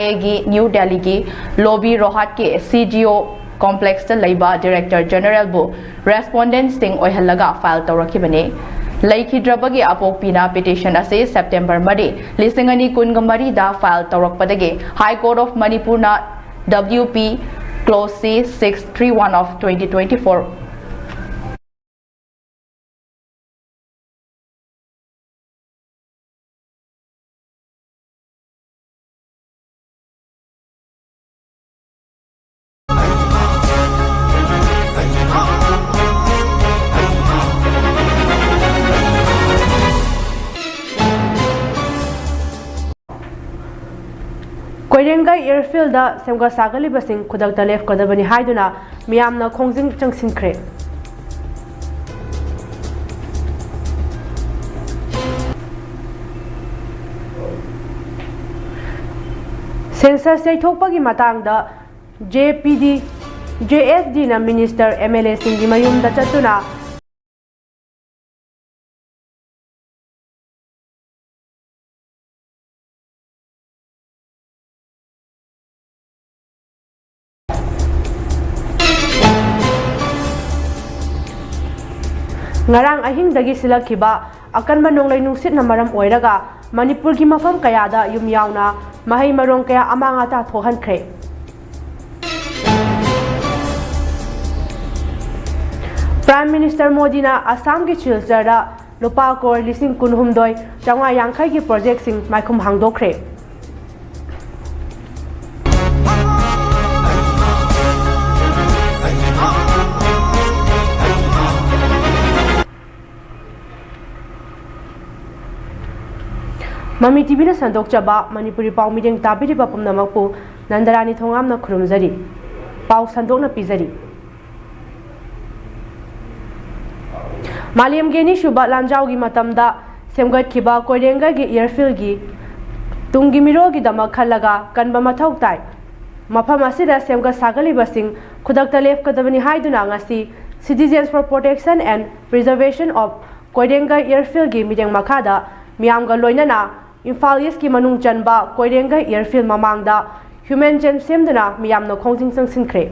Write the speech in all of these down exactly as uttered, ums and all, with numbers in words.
ꯑꯦꯒꯤ ꯅ꯭ꯌꯨ ꯗꯦꯜꯂꯤꯒꯤ lobby ꯔꯣꯍꯥꯠꯀꯤ C G O ꯀꯣꯝꯄ꯭ꯂꯦꯛꯁꯇ ꯂꯩꯕ ꯗꯤꯔꯦꯛꯇꯔ ꯖꯦꯅꯔꯦꯜꯕꯨ ꯔꯦꯁꯄꯣꯟꯗꯦꯟꯠꯁꯤꯡ ꯑꯣꯏꯍꯜꯂꯒ ꯐꯥꯏꯜ ꯇꯧꯔꯛꯈꯤꯕꯅꯤ꯫ ꯂꯩꯈꯤꯗ꯭ꯔꯕꯒꯤ ꯑꯄꯣꯛꯄꯤꯅ ꯄꯤꯇꯤꯁꯟ ꯑꯁꯤ ꯁꯦꯞꯇꯦꯝꯕꯔ ꯃꯔꯤ, ꯂꯤꯁꯤꯡ ꯑꯅꯤ ꯀꯨꯟꯒ ꯃꯔꯤꯗ ꯐꯥꯏꯜ ꯇꯧꯔꯛꯄꯗꯒꯤ High Court of Manipurꯅ W P Clause C six three one of twenty twenty-four ꯀꯣꯏꯔꯦꯡꯒꯩ ꯑꯦꯌꯔꯐꯤꯜꯗ ꯁꯦꯝꯒꯠ ꯁꯥꯒꯠꯂꯤꯕꯁꯤꯡ ꯈꯨꯗꯛꯇ ꯂꯦꯞꯀꯗꯕꯅꯤ ꯍꯥꯏꯗꯨꯅ ꯃꯤꯌꯥꯝꯅ ꯈꯣꯡꯖꯪ ꯆꯪꯁꯤꯟꯈ꯭ꯔꯦ꯫ ꯁꯦꯟꯁꯁ ꯌꯩꯊꯣꯛꯄꯒꯤ ꯃꯇꯥꯡꯗ J P D, J S Dꯅ ꯃꯤꯅꯤꯁꯇꯔ, M L Aꯁꯤꯡꯒꯤ ꯃꯌꯨꯝꯗ ꯆꯠꯇꯨꯅ ꯉꯔꯥꯡ ꯑꯍꯤꯡꯗꯒꯤ ꯁꯤꯜꯂꯛꯈꯤꯕ ꯑꯀꯟꯕ ꯅꯣꯡꯂꯩ ꯅꯨꯡꯁꯤꯠꯅ ꯃꯔꯝ ꯑꯣꯏꯔꯒ ꯃꯅꯤꯄꯨꯔꯒꯤ ꯃꯐꯝ ꯀꯌꯥꯗ ꯌꯨꯝ ꯌꯥꯎꯅ ꯃꯍꯩ ꯃꯔꯣꯡ ꯀꯌꯥ ꯑꯃꯥꯡ ꯑꯇꯥ ꯊꯣꯛꯍꯟꯈ꯭ꯔꯦ꯫ Prime Minister ꯃꯣꯗꯤꯅ ꯑꯁꯥꯝꯒꯤ ꯁꯤꯜꯆꯔꯗ ꯂꯨꯄꯥ ꯀ꯭ꯔꯣꯔ ꯂꯤꯁꯤꯡ ꯀꯨꯟꯍꯨꯝꯗꯣꯏ ꯆꯥꯝꯃꯉꯥ ꯌꯥꯡꯈꯩꯒꯤ ꯄ꯭ꯔꯣꯖꯦꯛꯁꯤꯡ ꯃꯥꯏꯈꯨꯝ ꯍꯥꯡꯗꯣꯛꯈ꯭ꯔꯦ꯫ ꯃꯃꯤ ꯇꯤꯚꯤꯅ ꯁꯟꯗꯣꯛꯆꯕ ꯃꯅꯤꯄꯨꯔꯤ ꯄꯥꯎ ꯃꯤꯠꯌꯦꯡ ꯇꯥꯕꯤꯔꯤꯕ ꯄꯨꯝꯅꯃꯛꯄꯨ ꯅꯟꯗꯔꯥꯅꯤ ꯊꯣꯉꯥꯝꯅ ꯈꯨꯔꯨꯝꯖꯔꯤ꯫ ꯄꯥꯎ ꯁꯟꯗꯣꯛꯅ ꯄꯤꯖꯔꯤ꯫ ꯃꯥꯂꯦꯝꯒꯤ ꯑꯅꯤꯁꯨꯕ ꯂꯥꯟꯖꯥꯎꯒꯤ ꯃꯇꯝꯗ ꯁꯦꯝꯒꯠꯈꯤꯕ ꯀꯣꯏꯔꯦꯡꯒꯩꯒꯤ ꯑꯦꯌꯔꯐꯤꯜꯒꯤ ꯇꯨꯡꯒꯤ ꯃꯤꯔꯣꯜꯒꯤꯗꯃꯛ ꯈꯜꯂꯒ ꯀꯟꯕ ꯃꯊꯧ ꯇꯥꯏ꯫ ꯃꯐꯝ ꯑꯁꯤꯗ ꯁꯦꯝꯒꯠ ꯁꯥꯒꯠꯂꯤꯕꯁꯤꯡ ꯈꯨꯗꯛꯇ ꯂꯦꯞꯀꯗꯕꯅꯤ ꯍꯥꯏꯗꯨꯅ ꯉꯁꯤ Citizens for Protection and Preservation of ꯀꯣꯏꯔꯦꯡꯒꯩ ꯑꯦꯌꯔꯐꯤꯜꯒꯤ ꯃꯤꯠꯌꯦꯡ ꯃꯈꯥꯗ ꯃꯤꯌꯥꯝꯒ ꯂꯣꯏꯅꯅ ꯏꯝꯐꯥꯜ ꯏꯁꯀꯤ ꯃꯅꯨꯡ ꯆꯟꯕ ꯀꯣꯏꯔꯦꯡꯒꯩ ꯑꯦꯌꯔꯐꯤꯜ ꯃꯃꯥꯡꯗ ꯍ꯭ꯌꯨꯃꯦꯟ ꯆꯦꯟ ꯁꯦꯝꯗꯨꯅ ꯃꯤꯌꯥꯝꯅ ꯈꯣꯡꯖꯪ ꯆꯪꯁꯤꯟꯈ꯭ꯔꯦ꯫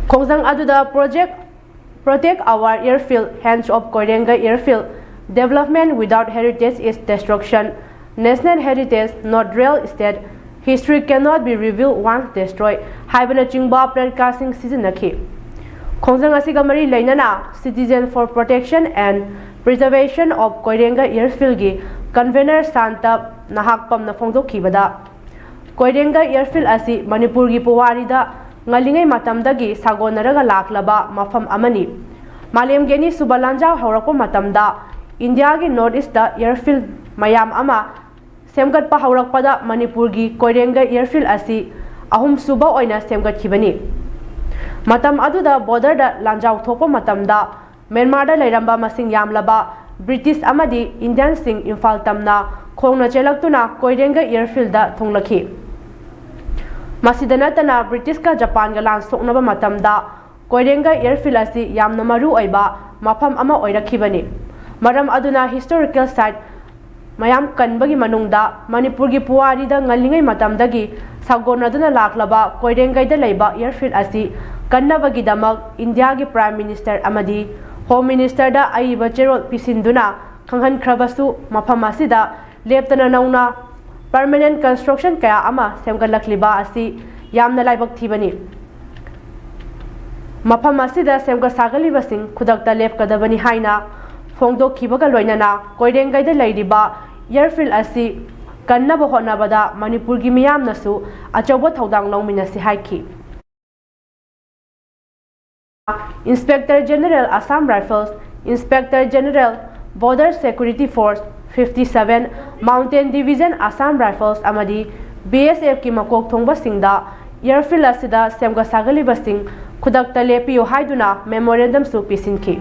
ꯈꯣꯡꯖꯪ ꯑꯗꯨꯗ project Protect our airfield, hands of Koirengei airfield, development without heritage is destruction, national heritage not real estate, history cannot be revealed once destroyed ꯍꯥꯏꯕꯅꯆꯤꯡꯕ ꯄ꯭ꯂꯦꯀꯥꯔꯗꯁꯤꯡ ꯁꯤꯖꯤꯟꯅꯈꯤ꯫ ꯈꯣꯡꯖꯪ ꯑꯁꯤꯒ ꯃꯔꯤ ꯂꯩꯅꯅ Citizen for Protection and Preservation of Koirengei Airfieldꯒꯤ convener Santa ꯅꯍꯥꯛꯄꯝꯅ ꯐꯣꯡꯗꯣꯛꯈꯤꯕꯗ, ꯀꯣꯏꯔꯦꯡꯒ ꯑꯦꯌꯔꯐꯤꯜ ꯑꯁꯤ ꯃꯅꯤꯄꯨꯔꯒꯤ ꯄꯨꯋꯥꯔꯤꯗ ꯉꯜꯂꯤꯉꯩ ꯃꯇꯝꯗꯒꯤ ꯁꯥꯒꯣꯟꯅꯔꯒ ꯂꯥꯛꯂꯕ ꯃꯐꯝ ꯑꯃꯅꯤ꯫ ꯃꯥꯂꯦꯝꯒꯤ ꯑꯅꯤꯁꯨꯕ ꯂꯥꯟꯖꯥꯎ ꯍꯧꯔꯛꯄ ꯃꯇꯝꯗ ꯏꯟꯗꯤꯌꯥꯒꯤ ꯅꯣꯔꯠ ꯏꯁꯇ ꯑꯦꯌꯔꯐꯤꯜ ꯃꯌꯥꯝ ꯑꯃ ꯁꯦꯝꯒꯠꯄ ꯍꯧꯔꯛꯄꯗ ꯃꯅꯤꯄꯨꯔꯒꯤ ꯀꯣꯏꯔꯦꯡꯒ ꯑꯦꯌꯔꯐꯤꯜ ꯑꯁꯤ ꯑꯍꯨꯝꯁꯨꯕ ꯑꯣꯏꯅ ꯁꯦꯝꯒꯠꯈꯤꯕꯅꯤ꯫ ꯃꯇꯝ ꯑꯗꯨꯗ ꯕꯣꯔꯗꯔꯗ ꯂꯥꯟꯖꯥꯎ ꯊꯣꯛꯄ ꯃꯇꯝꯗ ꯃ꯭ꯌꯥꯟꯃꯥꯔꯗ ꯂꯩꯔꯝꯕ ꯃꯁꯤꯡ ꯌꯥꯝꯂꯕ ꯕ꯭ꯔꯤꯇꯤꯁ ꯑꯃꯗꯤ ꯏꯟꯗꯤꯌꯟꯁꯤꯡ ꯏꯝꯐꯥꯜ ꯇꯝꯅ ꯈꯣꯡꯅ ꯆꯦꯜꯂꯛꯇꯨꯅ ꯀꯣꯏꯔꯦꯡꯒ ꯑꯦꯌꯔꯐꯤꯜꯗ ꯊꯨꯡꯂꯛꯈꯤ꯫ ꯃꯁꯤꯗ ꯅꯠꯇꯅ ꯕ꯭ꯔꯤꯇꯤꯁꯀ ꯖꯄꯥꯟꯒ ꯂꯥꯟ ꯁꯣꯛꯅꯕ ꯃꯇꯝꯗ ꯀꯣꯏꯔꯦꯡꯒ ꯑꯦꯌꯔꯐꯤꯜ ꯑꯁꯤ ꯌꯥꯝꯅ ꯃꯔꯨ ꯑꯣꯏꯕ ꯃꯐꯝ ꯑꯃ ꯑꯣꯏꯔꯛꯈꯤꯕꯅꯤ꯫ ꯃꯔꯝ ꯑꯗꯨꯅ ꯍꯤꯁꯇꯣꯔꯤꯀꯦꯜ ꯁꯥꯏꯠ ꯃꯌꯥꯝ ꯀꯟꯕꯒꯤ ꯃꯅꯨꯡꯗ ꯃꯅꯤꯄꯨꯔꯒꯤ ꯄꯨꯋꯥꯔꯤꯗ ꯉꯜꯂꯤꯉꯩ ꯃꯇꯝꯗꯒꯤ ꯁꯥꯒꯣꯟꯅꯗꯨꯅ ꯂꯥꯛꯂꯕ ꯀꯣꯏꯔꯦꯡꯒꯩꯗ ꯂꯩꯕ ꯑꯦꯌꯔꯐꯤꯜ ꯑꯁꯤ ꯀꯟꯅꯕꯒꯤꯗꯃꯛ ꯏꯟꯗꯤꯌꯥꯒꯤ ꯄ꯭ꯔꯥꯏꯝ ꯃꯤꯅꯤꯁꯇꯔ ꯑꯃꯗꯤ ꯍꯣꯝ ꯃꯤꯅꯤꯁꯇꯔꯗ ꯑꯏꯕ ꯆꯦꯔꯣꯜ ꯄꯤꯁꯤꯟꯗꯨꯅ ꯈꯪꯍꯟꯈ꯭ꯔꯕꯁꯨ, ꯃꯐꯝ ꯑꯁꯤꯗ ꯂꯦꯞꯇꯅ ꯅꯧꯅ ꯄꯔꯃꯅꯦꯟ ꯀꯟꯁꯇ꯭ꯔꯛꯁꯟ ꯀꯌꯥ ꯑꯃ ꯁꯦꯝꯒꯠꯂꯛꯂꯤꯕ ꯑꯁꯤ ꯌꯥꯝꯅ ꯂꯥꯏꯕꯛ ꯊꯤꯕꯅꯤ꯫ ꯃꯐꯝ ꯑꯁꯤꯗ ꯁꯦꯝꯒꯠ ꯁꯥꯒꯠꯂꯤꯕꯁꯤꯡ ꯈꯨꯗꯛꯇ ꯂꯦꯞꯀꯗꯕꯅꯤ ꯍꯥꯏꯅ ꯐꯣꯡꯗꯣꯛꯈꯤꯕꯒ ꯂꯣꯏꯅꯅ ꯀꯣꯏꯔꯦꯡꯒꯩꯗ ꯂꯩꯔꯤꯕ ꯑꯦꯌꯔꯐꯤꯜ ꯑꯁꯤ ꯀꯟꯅꯕ ꯍꯣꯠꯅꯕꯗ ꯃꯅꯤꯄꯨꯔꯒꯤ ꯃꯤꯌꯥꯝꯅꯁꯨ ꯑꯆꯧꯕ ꯊꯧꯗꯥꯡ ꯂꯧꯃꯤꯟꯅꯁꯤ ꯍꯥꯏꯈꯤ꯫ Inspector General Assam Rifles, Inspector General Border Security Force fifty seven, Mountain Division Assam Rifles ꯑꯃꯗꯤ B S Fꯀꯤ ꯃꯀꯣꯛ ꯊꯣꯡꯕꯁꯤꯡꯗ ꯑꯦꯌꯔꯐꯤꯜ ꯑꯁꯤꯗ ꯁꯦꯝꯒꯠ ꯁꯥꯒꯠꯂꯤꯕꯁꯤꯡ ꯈꯨꯗꯛꯇ ꯂꯦꯞꯄꯤꯌꯨ ꯍꯥꯏꯗꯨꯅ ꯃꯦꯃꯣꯔꯦꯟꯗꯝꯁꯨ ꯄꯤꯁꯤꯟꯈꯤ꯫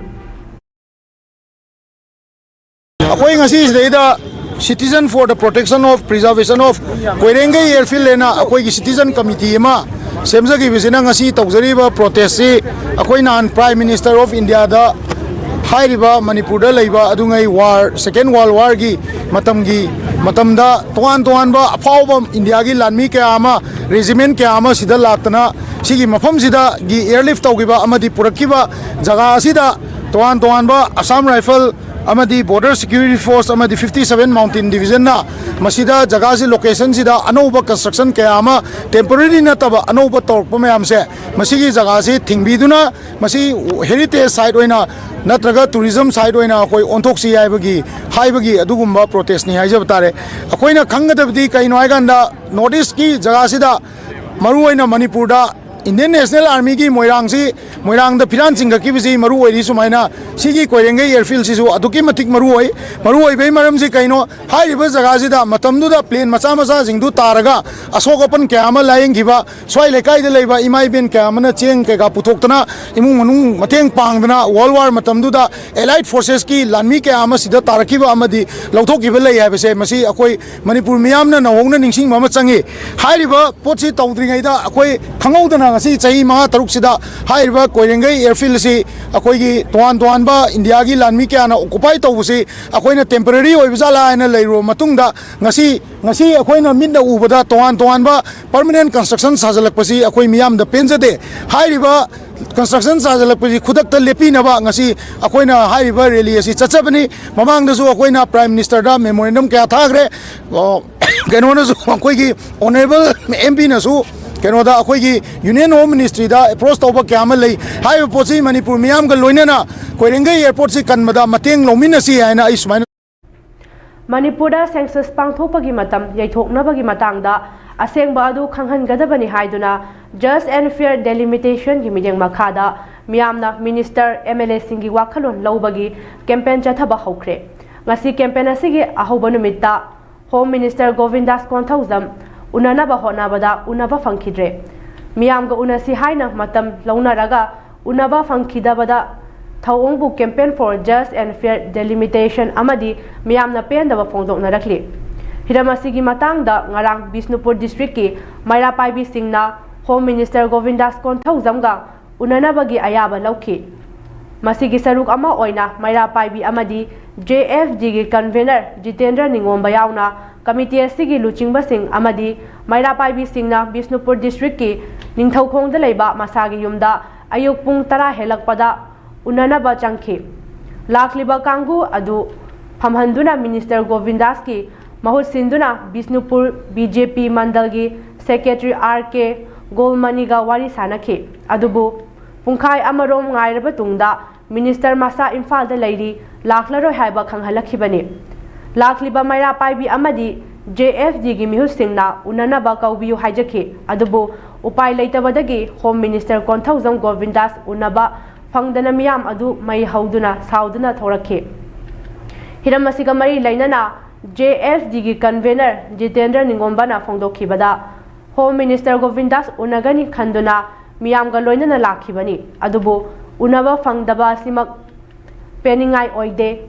ꯑꯩꯈꯣꯏ ꯉꯁꯤꯁꯤꯗꯩꯗ Citizen for the Protection of Preservation of ꯀꯣꯏꯔꯦꯡꯒꯩ Airfield ꯍꯥꯏꯅ ꯑꯩꯈꯣꯏꯒꯤ ꯁꯤꯇꯤꯖꯟ ꯀꯃꯤꯇꯤ ꯑꯃ ꯁꯦꯝꯖꯈꯤꯕꯁꯤꯅ ꯉꯁꯤ ꯇꯧꯖꯔꯤꯕ ꯄ꯭ꯔꯣꯇꯦꯁꯁꯤ ꯑꯩꯈꯣꯏ ꯅꯍꯥꯟ Prime Minister of Indiaꯗ ꯍꯥꯏꯔꯤꯕ ꯃꯅꯤꯄꯨꯔꯗ ꯂꯩꯕ ꯑꯗꯨꯉꯩ ꯋꯥꯔ, ꯁꯦꯀꯦꯟ ꯋꯥꯔꯜ ꯋꯥꯔꯒꯤ ꯃꯇꯝꯒꯤ, ꯃꯇꯝꯗ ꯇꯣꯉꯥꯟ ꯇꯣꯉꯥꯟꯕ ꯑꯐꯥꯎꯕ ꯏꯟꯗꯤꯌꯥꯒꯤ ꯂꯥꯟꯃꯤ ꯀꯌꯥ ꯑꯃ, ꯔꯦꯖꯤꯃꯦꯟ ꯀꯌꯥ ꯑꯃ ꯁꯤꯗ ꯂꯥꯛꯇꯅ ꯁꯤꯒꯤ ꯃꯐꯝꯁꯤꯗꯒꯤ ꯑꯦꯌꯔꯂꯤꯐ ꯇꯧꯈꯤꯕ ꯑꯃꯗꯤ ꯄꯨꯔꯛꯈꯤꯕ ꯖꯒꯥ ꯑꯁꯤꯗ ꯇꯣꯉꯥꯟ ꯇꯣꯉꯥꯟꯕ ꯑꯁꯥꯝ ꯔꯥꯏꯐꯜ ꯑꯃꯗꯤ ꯕꯣꯔꯗꯔ ꯁꯦꯀ꯭ꯌꯨꯔꯤꯇꯤ ꯐꯣꯔꯁ ꯑꯃꯗꯤ fifty seven Mountain Divisionꯅ ꯃꯁꯤꯗ ꯖꯒꯥꯁꯤ, ꯂꯣꯀꯦꯁꯟꯁꯤꯗ ꯑꯅꯧꯕ ꯀꯟꯁꯇ꯭ꯔꯛꯁꯟ ꯀꯌꯥ ꯑꯃ, ꯇꯦꯝꯄꯣꯔꯔꯤ ꯅꯠꯇꯕ ꯑꯅꯧꯕ ꯇꯧꯔꯛꯄ ꯃꯌꯥꯝꯁꯦ, ꯃꯁꯤꯒꯤ ꯖꯒꯥꯁꯤ ꯊꯤꯡꯕꯤꯗꯨꯅ ꯃꯁꯤ ꯍꯦꯔꯤꯇꯦꯖ ꯁꯥꯏꯠ ꯑꯣꯏꯅ ꯅꯠꯇ꯭ꯔꯒ ꯇꯨꯔꯤꯖꯝ ꯁꯥꯏꯠ ꯑꯣꯏꯅ ꯑꯩꯈꯣꯏ ꯑꯣꯟꯊꯣꯛꯁꯤ ꯍꯥꯏꯕꯒꯤ, ꯍꯥꯏꯕꯒꯤ ꯑꯗꯨꯒꯨꯝꯕ ꯄ꯭ꯔꯣꯇꯦꯁꯅꯤ ꯍꯥꯏꯖꯕ ꯇꯥꯔꯦ꯫ ꯑꯩꯈꯣꯏꯅ ꯈꯪꯒꯗꯕꯗꯤ ꯀꯩꯅꯣ ꯍꯥꯏꯀꯥꯟꯗ, ꯅꯣꯔꯠ ꯏꯁꯀꯤ ꯖꯒꯥꯁꯤꯗ, ꯃꯔꯨꯑꯣꯏꯅ ꯃꯅꯤꯄꯨꯔꯗ ꯏꯟꯗꯤꯌꯟ ꯅꯦꯁꯅꯦꯜ ꯑꯥꯔꯃꯤꯒꯤ ꯃꯣꯏꯔꯥꯡꯁꯤ, ꯃꯣꯏꯔꯥꯡꯗ ꯐꯤꯔꯥꯟ ꯆꯤꯡꯈꯠꯈꯤꯕꯁꯤ ꯃꯔꯨ ꯑꯣꯏꯔꯤ꯫ ꯁꯨꯃꯥꯏꯅ ꯁꯤꯒꯤ ꯀꯣꯏꯔꯦꯡꯒꯩ ꯑꯦꯌꯔꯐꯤꯜꯁꯤꯁꯨ ꯑꯗꯨꯛꯀꯤ ꯃꯇꯤꯛ ꯃꯔꯨ ꯑꯣꯏ꯫ ꯃꯔꯨ ꯑꯣꯏꯕꯒꯤ ꯃꯔꯝꯁꯤ ꯀꯩꯅꯣ? ꯍꯥꯏꯔꯤꯕ ꯖꯒꯥꯁꯤꯗ ꯃꯇꯝꯗꯨꯗ ꯄ꯭ꯂꯦꯟ ꯃꯆꯥ ꯃꯆꯥꯁꯤꯡꯗꯨ ꯇꯥꯔꯒ ꯑꯁꯣꯛ ꯑꯄꯟ ꯀꯌꯥ ꯑꯃ ꯂꯥꯏꯌꯦꯡꯈꯤꯕ, ꯁ꯭ꯋꯥꯏ ꯂꯩꯀꯥꯏꯗ ꯂꯩꯕ ꯏꯃꯥ ꯏꯕꯦꯟ ꯀꯌꯥ ꯑꯃꯅ ꯆꯦꯡ ꯀꯩꯀꯥ ꯄꯨꯊꯣꯛꯇꯅ, ꯏꯃꯨꯡ ꯃꯅꯨꯡ ꯃꯇꯦꯡ ꯄꯥꯡꯗꯅ, ꯋꯥꯔꯜ ꯋꯥꯔ ꯃꯇꯝꯗꯨꯗ ꯑꯦꯂꯥꯏꯠ ꯐꯣꯔꯁꯦꯁꯀꯤ ꯂꯥꯟꯃꯤ ꯀꯌꯥ ꯑꯃ ꯁꯤꯗ ꯇꯥꯔꯛꯈꯤꯕ ꯑꯃꯗꯤ ꯂꯧꯊꯣꯛꯈꯤꯕ ꯂꯩ ꯍꯥꯏꯕꯁꯦ, ꯃꯁꯤ ꯑꯩꯈꯣꯏ ꯃꯅꯤꯄꯨꯔ ꯃꯤꯌꯥꯝꯅ ꯅꯧꯍꯧꯅ ꯅꯤꯡꯁꯤꯡꯕ ꯑꯃ ꯆꯪꯉꯤ꯫ ꯍꯥꯏꯔꯤꯕ ꯄꯣꯠꯁꯤ ꯇꯧꯗ꯭ꯔꯤꯉꯩꯗ ꯑꯩꯈꯣꯏ ꯈꯪꯍꯧꯗꯅ ꯉꯁꯤ ꯆꯍꯤ ꯃꯉꯥ ꯇꯔꯨꯛꯁꯤꯗ ꯍꯥꯏꯔꯤꯕ ꯀꯣꯏꯔꯦꯡꯒꯩ ꯑꯦꯌꯔꯐꯤꯜꯁꯤ ꯑꯩꯈꯣꯏꯒꯤ ꯇꯣꯉꯥꯟ ꯇꯣꯉꯥꯟꯕ ꯏꯟꯗꯤꯌꯥꯒꯤ ꯂꯥꯟꯃꯤ ꯀꯌꯥꯅ ꯑꯣꯀꯨꯄꯥꯏ ꯇꯧꯕꯁꯤ ꯑꯩꯈꯣꯏꯅ ꯇꯦꯝꯄꯔꯔꯤ ꯑꯣꯏꯕ ꯖꯥꯠꯂꯥ ꯍꯥꯏꯅ ꯂꯩꯔꯨꯔꯕ ꯃꯇꯨꯡꯗ, ꯉꯁꯤ, ꯉꯁꯤ ꯑꯩꯈꯣꯏꯅ ꯃꯤꯠꯅ ꯎꯕꯗ ꯇꯣꯉꯥꯟ ꯇꯣꯉꯥꯟꯕ ꯄꯔꯃꯅꯦꯟ ꯀꯟꯁꯇ꯭ꯔꯛꯁꯟ ꯁꯥꯖꯤꯜꯂꯛꯄꯁꯤ ꯑꯩꯈꯣꯏ ꯃꯤꯌꯥꯝꯗ ꯄꯦꯟꯖꯗꯦ꯫ ꯍꯥꯏꯔꯤꯕ ꯀꯟꯁꯇ꯭ꯔꯛꯁꯟ ꯁꯥꯖꯤꯜꯂꯛꯄꯁꯤ ꯈꯨꯗꯛꯇ ꯂꯦꯞꯄꯤꯅꯕ ꯉꯁꯤ ꯑꯩꯈꯣꯏꯅ ꯍꯥꯏꯔꯤꯕ ꯔꯦꯂꯤ ꯑꯁꯤ ꯆꯠꯆꯕꯅꯤ꯫ ꯃꯃꯥꯡꯗꯁꯨ ꯑꯩꯈꯣꯏꯅ ꯄ꯭ꯔꯥꯏꯝ ꯃꯤꯅꯤꯁꯇꯔꯗ ꯃꯦꯃꯣꯔꯦꯟꯗꯝ ꯀꯌꯥ ꯊꯥꯈ꯭ꯔꯦ꯫ ꯑꯣ, ꯀꯩꯅꯣꯅꯁꯨ, ꯑꯩꯈꯣꯏꯒꯤ ꯑꯣꯅꯔꯦꯕꯜ ꯑꯦꯝ ꯄꯤꯅꯁꯨ ꯀꯩꯅꯣꯗ, ꯑꯩꯈꯣꯏꯒꯤ ꯌꯨꯅꯤꯌꯟ ꯍꯣꯝ ꯃꯤꯅꯤꯁꯇ꯭ꯔꯤꯗ ꯑꯦꯄ꯭ꯔꯣꯁ ꯇꯧꯕ ꯀꯌꯥ ꯑꯃ ꯂꯩ꯫ ꯍꯥꯏꯔꯤꯕ ꯄꯣꯠꯁꯤ ꯃꯅꯤꯄꯨꯔ ꯃꯤꯌꯥꯝꯒ ꯂꯣꯏꯅꯅ ꯀꯣꯏꯔꯦꯡꯒꯩ ꯑꯦꯌꯔꯄꯣꯔꯠꯁꯤ ꯀꯟꯕꯗ ꯃꯇꯦꯡ ꯂꯧꯃꯤꯟꯅꯁꯤ ꯍꯥꯏꯅ ꯑꯩ ꯁꯨꯃꯥꯏꯅ ꯃꯅꯤꯄꯨꯔꯗ ꯁꯦꯟꯁꯁ ꯄꯥꯡꯊꯣꯛꯄꯒꯤ ꯃꯇꯝ ꯌꯩꯊꯣꯛꯅꯕꯒꯤ ꯃꯇꯥꯡꯗ ꯑꯁꯦꯡꯕ ꯑꯗꯨ ꯈꯪꯍꯟꯒꯗꯕꯅꯤ ꯍꯥꯏꯗꯨꯅ Just and Fair Delimitationꯒꯤ ꯃꯤꯠꯌꯦꯡ ꯃꯈꯥꯗ ꯃꯤꯌꯥꯝꯅ ꯃꯤꯅꯤꯁꯇꯔ, ꯑꯦꯝ ꯑꯦꯜ ꯑꯦꯁꯤꯡꯒꯤ ꯋꯥꯈꯜꯂꯣꯟ ꯂꯧꯕꯒꯤ ꯀꯦꯝꯄꯦꯟ ꯆꯠꯊꯕ ꯍꯧꯈ꯭ꯔꯦ꯫ ꯉꯁꯤ ꯀꯦꯝꯄꯦꯟ ꯑꯁꯤꯒꯤ ꯑꯍꯧꯕ ꯅꯨꯃꯤꯠꯇ ꯍꯣꯝ ꯃꯤꯅꯤꯁꯇꯔ ꯒꯣꯕꯤꯟꯗꯥꯁ ꯀꯣꯟꯊꯧꯖꯝ ꯎꯅꯅꯕ ꯍꯣꯠꯅꯕꯗ ꯎꯅꯕ ꯐꯪꯈꯤꯗ꯭ꯔꯦ꯫ ꯃꯤꯌꯥꯝꯒ ꯎꯅꯁꯤ ꯍꯥꯏꯅ ꯃꯇꯝ ꯂꯧꯅꯔꯒ ꯎꯅꯕ ꯐꯪꯈꯤꯗꯕꯗ ꯊꯧꯑꯣꯡꯕꯨ Campaign for Just and Fair Delimitation ꯑꯃꯗꯤ ꯃꯤꯌꯥꯝꯅ ꯄꯦꯟꯗꯕ ꯐꯣꯡꯗꯣꯛꯅꯔꯛꯂꯤ꯫ ꯍꯤꯔꯝ ꯑꯁꯤꯒꯤ ꯃꯇꯥꯡꯗ ꯉꯔꯥꯡ ꯕꯤꯁꯅꯨꯄꯨꯔ ꯗꯤꯁꯇ꯭ꯔꯤꯛꯀꯤ ꯃꯩꯔꯥ ꯄꯥꯏꯕꯤꯁꯤꯡꯅ ꯍꯣꯝ ꯃꯤꯅꯤꯁꯇꯔ ꯒꯣꯕꯤꯟꯗꯥꯁ ꯀꯣꯟꯊꯧꯖꯝꯒ ꯎꯅꯅꯕꯒꯤ ꯑꯌꯥꯕ ꯂꯧꯈꯤ꯫ ꯃꯁꯤꯒꯤ ꯁꯔꯨꯛ ꯑꯃ ꯑꯣꯏꯅ ꯃꯩꯔꯥ ꯄꯥꯏꯕꯤ ꯑꯃꯗꯤ J F D ꯒꯤ convener ꯖꯤꯇꯦꯟꯗ꯭ꯔ ꯅꯤꯡꯉꯣꯝꯕ ꯌꯥꯎꯅ committee ꯑꯁꯤꯒꯤ ꯂꯨꯆꯤꯡꯕꯁꯤꯡ ꯑꯃꯗꯤ ꯃꯩꯔꯥ ꯄꯥꯏꯕꯤꯁꯤꯡꯅ ꯕꯤꯁꯅꯨꯄꯨꯔ district ꯀꯤ ꯅꯤꯡꯊꯧꯈꯣꯡꯗ ꯂꯩꯕ ꯃꯁꯥꯒꯤ ꯌꯨꯝꯗ ꯑꯌꯨꯛ ꯄꯨꯡ ꯇꯔꯥ ꯍꯦꯜꯂꯛꯄꯗ ꯎꯅꯅꯕ ꯆꯪꯈꯤ꯫ ꯂꯥꯛꯂꯤꯕ ꯀꯥꯡꯕꯨ ꯑꯗꯨ ꯐꯝꯍꯟꯗꯨꯅ minister ꯒꯣꯕꯤꯟꯗꯥꯁꯀꯤ ꯃꯍꯨꯠ ꯁꯤꯟꯗꯨꯅ Bishnupur B J P ꯃꯟꯗꯜꯒꯤ secretary R K ꯒꯣꯜꯃꯅꯤꯒ ꯋꯥꯔꯤ ꯁꯥꯅꯈꯤ꯫ ꯑꯗꯨꯕꯨ ꯄꯨꯡꯈꯥꯏ ꯑꯃꯔꯣꯝ ꯉꯥꯏꯔꯕ ꯇꯨꯡꯗ minister ꯃꯁꯥ ꯏꯝꯐꯥꯜꯗ ꯂꯩꯔꯤ, ꯂꯥꯛꯂꯔꯣꯏ ꯍꯥꯏꯕ ꯈꯪꯍꯜꯂꯛꯈꯤꯕꯅꯤ꯫ ꯂꯥꯛꯂꯤꯕ ꯃꯩꯔꯥ ꯄꯥꯏꯕꯤ ꯑꯃꯗꯤ J F D ꯒꯤ ꯃꯤꯍꯨꯠꯁꯤꯡꯅ ꯎꯅꯅꯕ ꯀꯧꯕꯤꯌꯨ ꯍꯥꯏꯖꯈꯤ꯫ ꯑꯗꯨꯕꯨ ꯎꯄꯥꯏ ꯂꯩꯇꯕꯗꯒꯤ Home Minister ꯀꯣꯟꯊꯧꯖꯝ ꯒꯣꯕꯤꯟꯗꯥꯁ ꯎꯅꯕ ꯐꯪꯗꯅ ꯃꯤꯌꯥꯝ ꯑꯗꯨ ꯃꯩ ꯍꯧꯗꯨꯅ ꯁꯥꯎꯗꯨꯅ ꯊꯣꯔꯛꯈꯤ꯫ ꯍꯤꯔꯝ ꯑꯁꯤꯒ ꯃꯔꯤ ꯂꯩꯅꯅ J F D ꯒꯤ convener ꯖꯤꯇꯦꯟꯗ꯭ꯔ ꯅꯤꯡꯉꯣꯝꯕꯅ ꯐꯣꯡꯗꯣꯛꯈꯤꯕꯗ, Home Minister ꯒꯣꯕꯤꯟꯗꯥꯁ ꯎꯅꯒꯅꯤ ꯈꯟꯗꯨꯅ ꯃꯤꯌꯥꯝꯒ ꯂꯣꯏꯅꯅ ꯂꯥꯛꯈꯤꯕꯅꯤ꯫ ꯑꯗꯨꯕꯨ ꯎꯅꯕ ꯐꯪꯗꯕ ꯑꯁꯤꯃꯛ ꯄꯦꯟꯅꯤꯡꯉꯥꯏ ꯑꯣꯏꯗꯦ꯫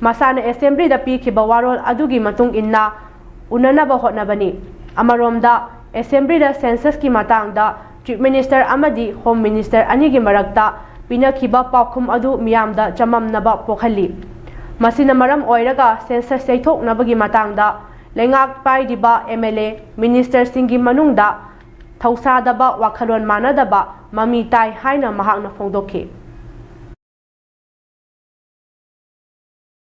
ꯃꯁꯥꯅ assembly ꯗ ꯄꯤꯈꯤꯕ ꯋꯥꯔꯣꯜ ꯑꯗꯨꯒꯤ ꯃꯇꯨꯡ ꯏꯟꯅ ꯎꯅꯅꯕ ꯍꯣꯠꯅꯕꯅꯤ꯫ ꯑꯃꯔꯣꯝꯗ, assembly ꯗ census ꯀꯤ ꯃꯇꯥꯡꯗ Chief Minister ꯑꯃꯗꯤ Home Minister ꯑꯅꯤꯒꯤ ꯃꯔꯛꯇ ꯄꯤꯅꯈꯤꯕ ꯄꯥꯎꯈꯨꯝ ꯑꯗꯨ ꯃꯤꯌꯥꯝꯗ ꯆꯃꯝꯅꯕ ꯄꯣꯛꯍꯜꯂꯤ꯫ ꯃꯁꯤꯅ ꯃꯔꯝ ꯑꯣꯏꯔꯒ census ꯌꯩꯊꯣꯛꯅꯕꯒꯤ ꯃꯇꯥꯡꯗ ꯂꯩꯉꯥꯛ ꯄꯥꯏꯔꯤꯕ M L A, minister ꯁꯤꯡꯒꯤ ꯃꯅꯨꯡꯗ ꯊꯧꯁꯥꯗꯕ, ꯋꯥꯈꯜꯂꯣꯟ ꯃꯥꯟꯅꯗꯕ ꯃꯃꯤ ꯇꯥꯏ ꯍꯥꯏꯅ ꯃꯍꯥꯛꯅ ꯐꯣꯡꯗꯣꯛꯈꯤ꯫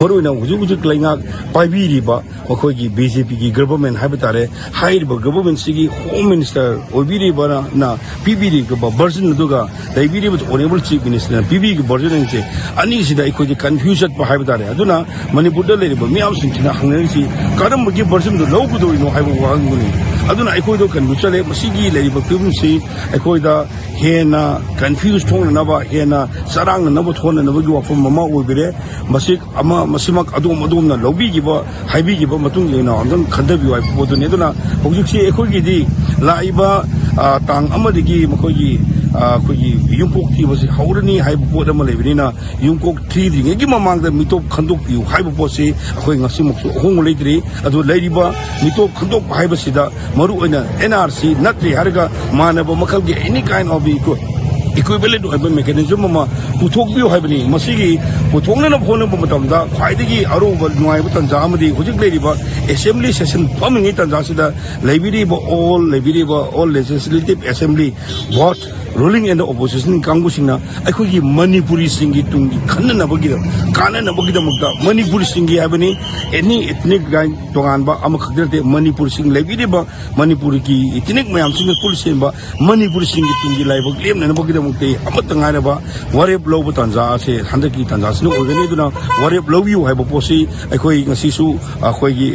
ꯃꯔꯨꯑꯣꯏꯅ ꯍꯧꯖꯤꯛ ꯍꯧꯖꯤꯛ ꯂꯩꯉꯥꯛ ꯄꯥꯏꯕꯤꯔꯤꯕ ꯃꯈꯣꯏꯒꯤ B J P ꯒꯤ government ꯍꯥꯏꯕ ꯇꯥꯔꯦ, ꯍꯥꯏꯔꯤꯕ government ꯁꯤꯒꯤ Home Minister ꯑꯣꯏꯕꯤꯔꯤꯕꯅ ꯄꯤꯕꯤꯔꯤꯕ version ꯑꯗꯨꯒ ꯂꯩꯕꯤꯔꯤꯕ Honourable Chief Minister ꯅ ꯄꯤꯕꯤꯔꯤꯕ version ꯑꯅꯤꯁꯦ, ꯑꯅꯤꯁꯤꯗ ꯑꯩꯈꯣꯏꯗꯤ confuse ꯆꯠꯄ ꯍꯥꯏꯕ ꯇꯥꯔꯦ꯫ ꯑꯗꯨꯅ ꯃꯅꯤꯄꯨꯔꯗ ꯂꯩꯔꯤꯕ ꯃꯤꯌꯥꯝꯁꯤꯡꯁꯤꯅ ꯍꯪꯅꯔꯤꯁꯤ ꯀꯔꯝꯕꯒꯤ version ꯗꯨ ꯂꯧꯒꯗꯧꯔꯤꯅꯣ ꯍꯥꯏꯕ ꯋꯥꯍꯪꯗꯨꯅꯤ꯫ ꯑꯗꯨꯅ ꯑꯩꯈꯣꯏꯗ confuse ꯆꯠꯂꯦ꯫ ꯃꯁꯤꯒꯤ ꯂꯩꯔꯤꯕ ꯐꯤꯕꯝꯁꯤ ꯑꯩꯈꯣꯏꯗ ꯍꯦꯟꯅ confuse ꯊꯣꯛꯅꯅꯕ, ꯍꯦꯟꯅ ꯆꯔꯥꯡꯅꯅꯕ ꯊꯣꯛꯅꯅꯕꯒꯤ ꯋꯥꯐꯝ ꯑꯃ ꯑꯣꯏꯕꯤꯔꯦ꯫ ꯃꯁꯤ ꯑꯃ, ꯃꯁꯤꯃꯛ ꯑꯗꯣꯝ ꯑꯗꯣꯝꯅ ꯂꯧꯕꯤꯈꯤꯕ, ꯍꯥꯏꯕꯤꯈꯤꯕ ꯃꯇꯨꯡ ꯏꯟꯅ ꯑꯝꯇꯪ ꯈꯟꯊꯕꯤꯌꯨ ꯍꯥꯏꯕ ꯄꯣꯠꯇꯨꯅꯤ꯫ ꯑꯗꯨꯅ ꯍꯧꯖꯤꯛꯁꯤ ꯑꯩꯈꯣꯏꯒꯤꯗꯤ ꯂꯥꯛꯏꯕ, ꯑ, ꯇꯥꯡ ꯑꯃꯗꯒꯤ ꯃꯈꯣꯏꯒꯤ, ꯑ, ꯑꯩꯈꯣꯏꯒꯤ ꯌꯨꯝꯀꯣꯛ ꯊꯤꯕꯁꯤ ꯍꯧꯔꯅꯤ ꯍꯥꯏꯕ ꯄꯣꯠ ꯑꯃ ꯂꯩꯕꯅꯤꯅ, ꯌꯨꯝꯀꯣꯛ ꯊꯤꯗ꯭ꯔꯤꯉꯩꯒꯤ ꯃꯃꯥꯡꯗ ꯃꯤꯇꯣꯞ ꯈꯟꯗꯣꯛꯄꯤꯌꯨ ꯍꯥꯏꯕ ꯄꯣꯠꯁꯤ ꯑꯩꯈꯣꯏ ꯉꯁꯤꯃꯛꯁꯨ ꯑꯍꯣꯡꯕ ꯂꯩꯇ꯭ꯔꯤ꯫ ꯑꯗꯨ ꯂꯩꯔꯤꯕ ꯃꯤꯇꯣꯞ ꯈꯟꯗꯣꯛꯄ ꯍꯥꯏꯕꯁꯤꯗ ꯃꯔꯨꯑꯣꯏꯅ N R C ꯅꯠꯇ꯭ꯔꯦ ꯍꯥꯏꯔꯒ ꯃꯥꯟꯅꯕ ꯃꯈꯜꯒꯤ any kind of equal Equivalent ꯑꯣꯏꯕ mechanism ꯑꯃ ꯄꯨꯊꯣꯛꯄꯤꯌꯨ ꯍꯥꯏꯕꯅꯤ꯫ ꯃꯁꯤꯒꯤ ꯄꯨꯊꯣꯛꯅꯅꯕ ꯍꯣꯠꯅꯕ ꯃꯇꯝꯗ ꯈ꯭ꯋꯥꯏꯗꯒꯤ ꯑꯔꯨꯕ ꯅꯨꯡꯉꯥꯏꯕ ꯇꯥꯟꯖꯥ ꯑꯃꯗꯤ ꯍꯧꯖꯤꯛ ꯂꯩꯔꯤꯕ assembly session ꯐꯝꯃꯤꯉꯩ ꯇꯥꯟꯖꯥꯁꯤꯗ ꯂꯩꯕꯤꯔꯤꯕ all, ꯂꯩꯕꯤꯔꯤꯕ all legislative assembly, both ruling and opposition ꯀꯥꯡꯕꯨꯁꯤꯡꯅ ꯑꯩꯈꯣꯏꯒꯤ ꯃꯅꯤꯄꯨꯔꯤꯁꯤꯡꯒꯤ ꯇꯨꯡꯒꯤ ꯈꯟꯅꯅꯕꯒꯤꯗꯃꯛ, ꯀꯥꯟꯅꯅꯕꯒꯤꯗꯃꯛꯇ, ꯃꯅꯤꯄꯨꯔꯤꯁꯤꯡꯒꯤ ꯍꯥꯏꯕꯅꯤ, any ethnic ꯒꯥꯏꯟ ꯇꯣꯉꯥꯟꯕ ꯑꯃꯈꯛꯇ ꯅꯠꯇꯦ, ꯃꯅꯤꯄꯨꯔꯁꯤꯡ ꯂꯩꯕꯤꯔꯤꯕ ꯃꯅꯤꯄꯨꯔꯒꯤ ethnic ꯃꯌꯥꯝꯁꯤꯡꯒ ꯄꯨꯟꯁꯤꯟꯕ ꯃꯅꯤꯄꯨꯔꯤꯁꯤꯡꯒꯤ ꯇꯨꯡꯒꯤ ꯂꯥꯏꯕꯛ ꯂꯦꯝꯅꯅꯕꯒꯤꯗꯃꯛꯇ ꯑꯃꯠꯇ ꯉꯥꯏꯔꯕ ꯋꯥꯔꯦꯞ ꯂꯧꯕ ꯇꯥꯟꯖꯥ ꯑꯁꯦ ꯍꯟꯗꯛꯀꯤ ꯇꯥꯟꯖꯥꯁꯤꯅ ꯑꯣꯏꯒꯅꯤ꯫ ꯑꯗꯨꯅ ꯋꯥꯔꯦꯞ ꯂꯧꯕꯤꯌꯨ ꯍꯥꯏꯕ ꯄꯣꯠꯁꯤ ꯑꯩꯈꯣꯏ ꯉꯁꯤꯁꯨ ꯑꯩꯈꯣꯏꯒꯤ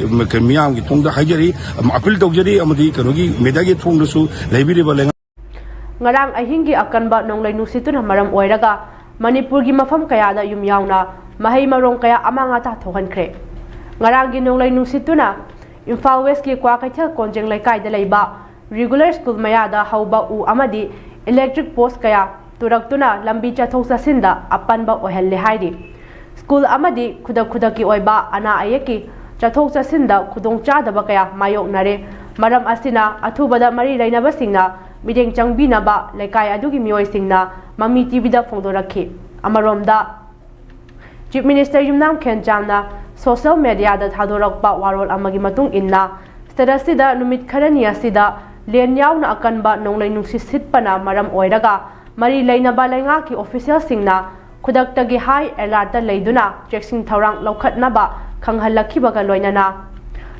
ꯃꯤꯌꯥꯝꯒꯤ ꯊꯣꯡꯗ ꯍꯥꯏꯖꯔꯤ, appeal ꯇꯧꯖꯔꯤ, ꯑꯃꯗꯤ ꯀꯩꯅꯣꯒꯤ mediaꯒꯤ ꯊꯣꯡꯗꯁꯨ ꯂꯩꯕꯤꯔꯤꯕ ꯂꯩꯉꯥꯛ ꯉꯔꯥꯡ ꯑꯍꯤꯡꯒꯤ ꯑꯀꯟꯕ ꯅꯣꯡꯂꯩ ꯅꯨꯡꯁꯤꯠꯇꯨꯅ ꯃꯔꯝ ꯑꯣꯏꯔꯒ ꯃꯅꯤꯄꯨꯔꯒꯤ ꯃꯐꯝ ꯀꯌꯥꯗ ꯌꯨꯝ ꯌꯥꯎꯅ ꯃꯍꯩ ꯃꯔꯣꯡ ꯀꯌꯥ ꯑꯃꯥꯡ ꯑꯇꯥ ꯊꯣꯛꯍꯟꯈ꯭ꯔꯦ꯫ ꯉꯔꯥꯡꯒꯤ ꯅꯣꯡꯂꯩ ꯅꯨꯡꯁꯤꯠꯇꯨꯅ ꯏꯝꯐꯥꯜ ꯋꯦꯁꯀꯤ ꯀ꯭ꯋꯥꯀꯩꯊꯦꯜ ꯀꯣꯟꯖꯦꯡ ꯂꯩꯀꯥꯏꯗ ꯂꯩꯕ regular school ꯃꯌꯥꯗ ꯍꯧꯕ ꯎ ꯑꯃꯗꯤ electric post ꯀꯌꯥ ꯇꯨꯔꯛꯇꯨꯅ ꯂꯝꯕꯤ ꯆꯠꯊꯣꯛ ꯆꯠꯁꯤꯟꯗ ꯑꯄꯟꯕ ꯑꯣꯏꯍꯜꯂꯦ ꯍꯥꯏꯔꯤ꯫ School ꯑꯃꯗꯤ ꯈꯨꯗꯛ ꯈꯨꯗꯛꯀꯤ ꯑꯣꯏꯕ ꯑꯅꯥ ꯑꯌꯦꯛꯀꯤ ꯆꯠꯊꯣꯛ ꯆꯠꯁꯤꯟꯗ ꯈꯨꯗꯣꯡꯆꯥꯗꯕ ꯀꯌꯥ ꯃꯥꯌꯣꯛꯅꯔꯦ꯫ ꯃꯔꯝ ꯑꯁꯤꯅ ꯑꯊꯨꯕꯗ ꯃꯔꯤ ꯂꯩꯅꯕꯁꯤꯡꯅ ꯃꯤꯠꯌꯦꯡ ꯆꯪꯕꯤꯅꯕ ꯂꯩꯀꯥꯏ ꯑꯗꯨꯒꯤ ꯃꯤꯑꯣꯏꯁꯤꯡꯅ ꯃꯃꯤ ꯇꯤꯚꯤꯗ ꯐꯣꯡꯗꯣꯔꯛꯈꯤ꯫ ꯑꯃꯔꯣꯝꯗ, Chief Minister ꯌꯨꯝꯅꯥꯝ ꯈꯦꯟꯆꯥꯝꯅ social mediaꯗ ꯊꯥꯗꯣꯔꯛꯄ ꯋꯥꯔꯣꯜ ꯑꯃꯒꯤ ꯃꯇꯨꯡ ꯏꯟꯅ, state ꯑꯁꯤꯗ ꯅꯨꯃꯤꯠ ꯈꯔꯅꯤ ꯑꯁꯤꯗ ꯂꯦꯟ ꯌꯥꯎꯅ ꯑꯀꯟꯕ ꯅꯣꯡꯂꯩ ꯅꯨꯡꯁꯤꯠ ꯁꯤꯠꯄꯅ ꯃꯔꯝ ꯑꯣꯏꯔꯒ ꯃꯔꯤ ꯂꯩꯅꯕ ꯂꯩꯉꯥꯛꯀꯤ officialꯁꯤꯡꯅ ꯈꯨꯗꯛꯇꯒꯤ high alertꯇ ꯂꯩꯗꯨꯅ ꯆꯦꯛꯁꯤꯟ ꯊꯧꯔꯥꯡ ꯂꯧꯈꯠꯅꯕ ꯈꯪꯍꯜꯂꯛꯈꯤꯕꯒ ꯂꯣꯏꯅꯅ,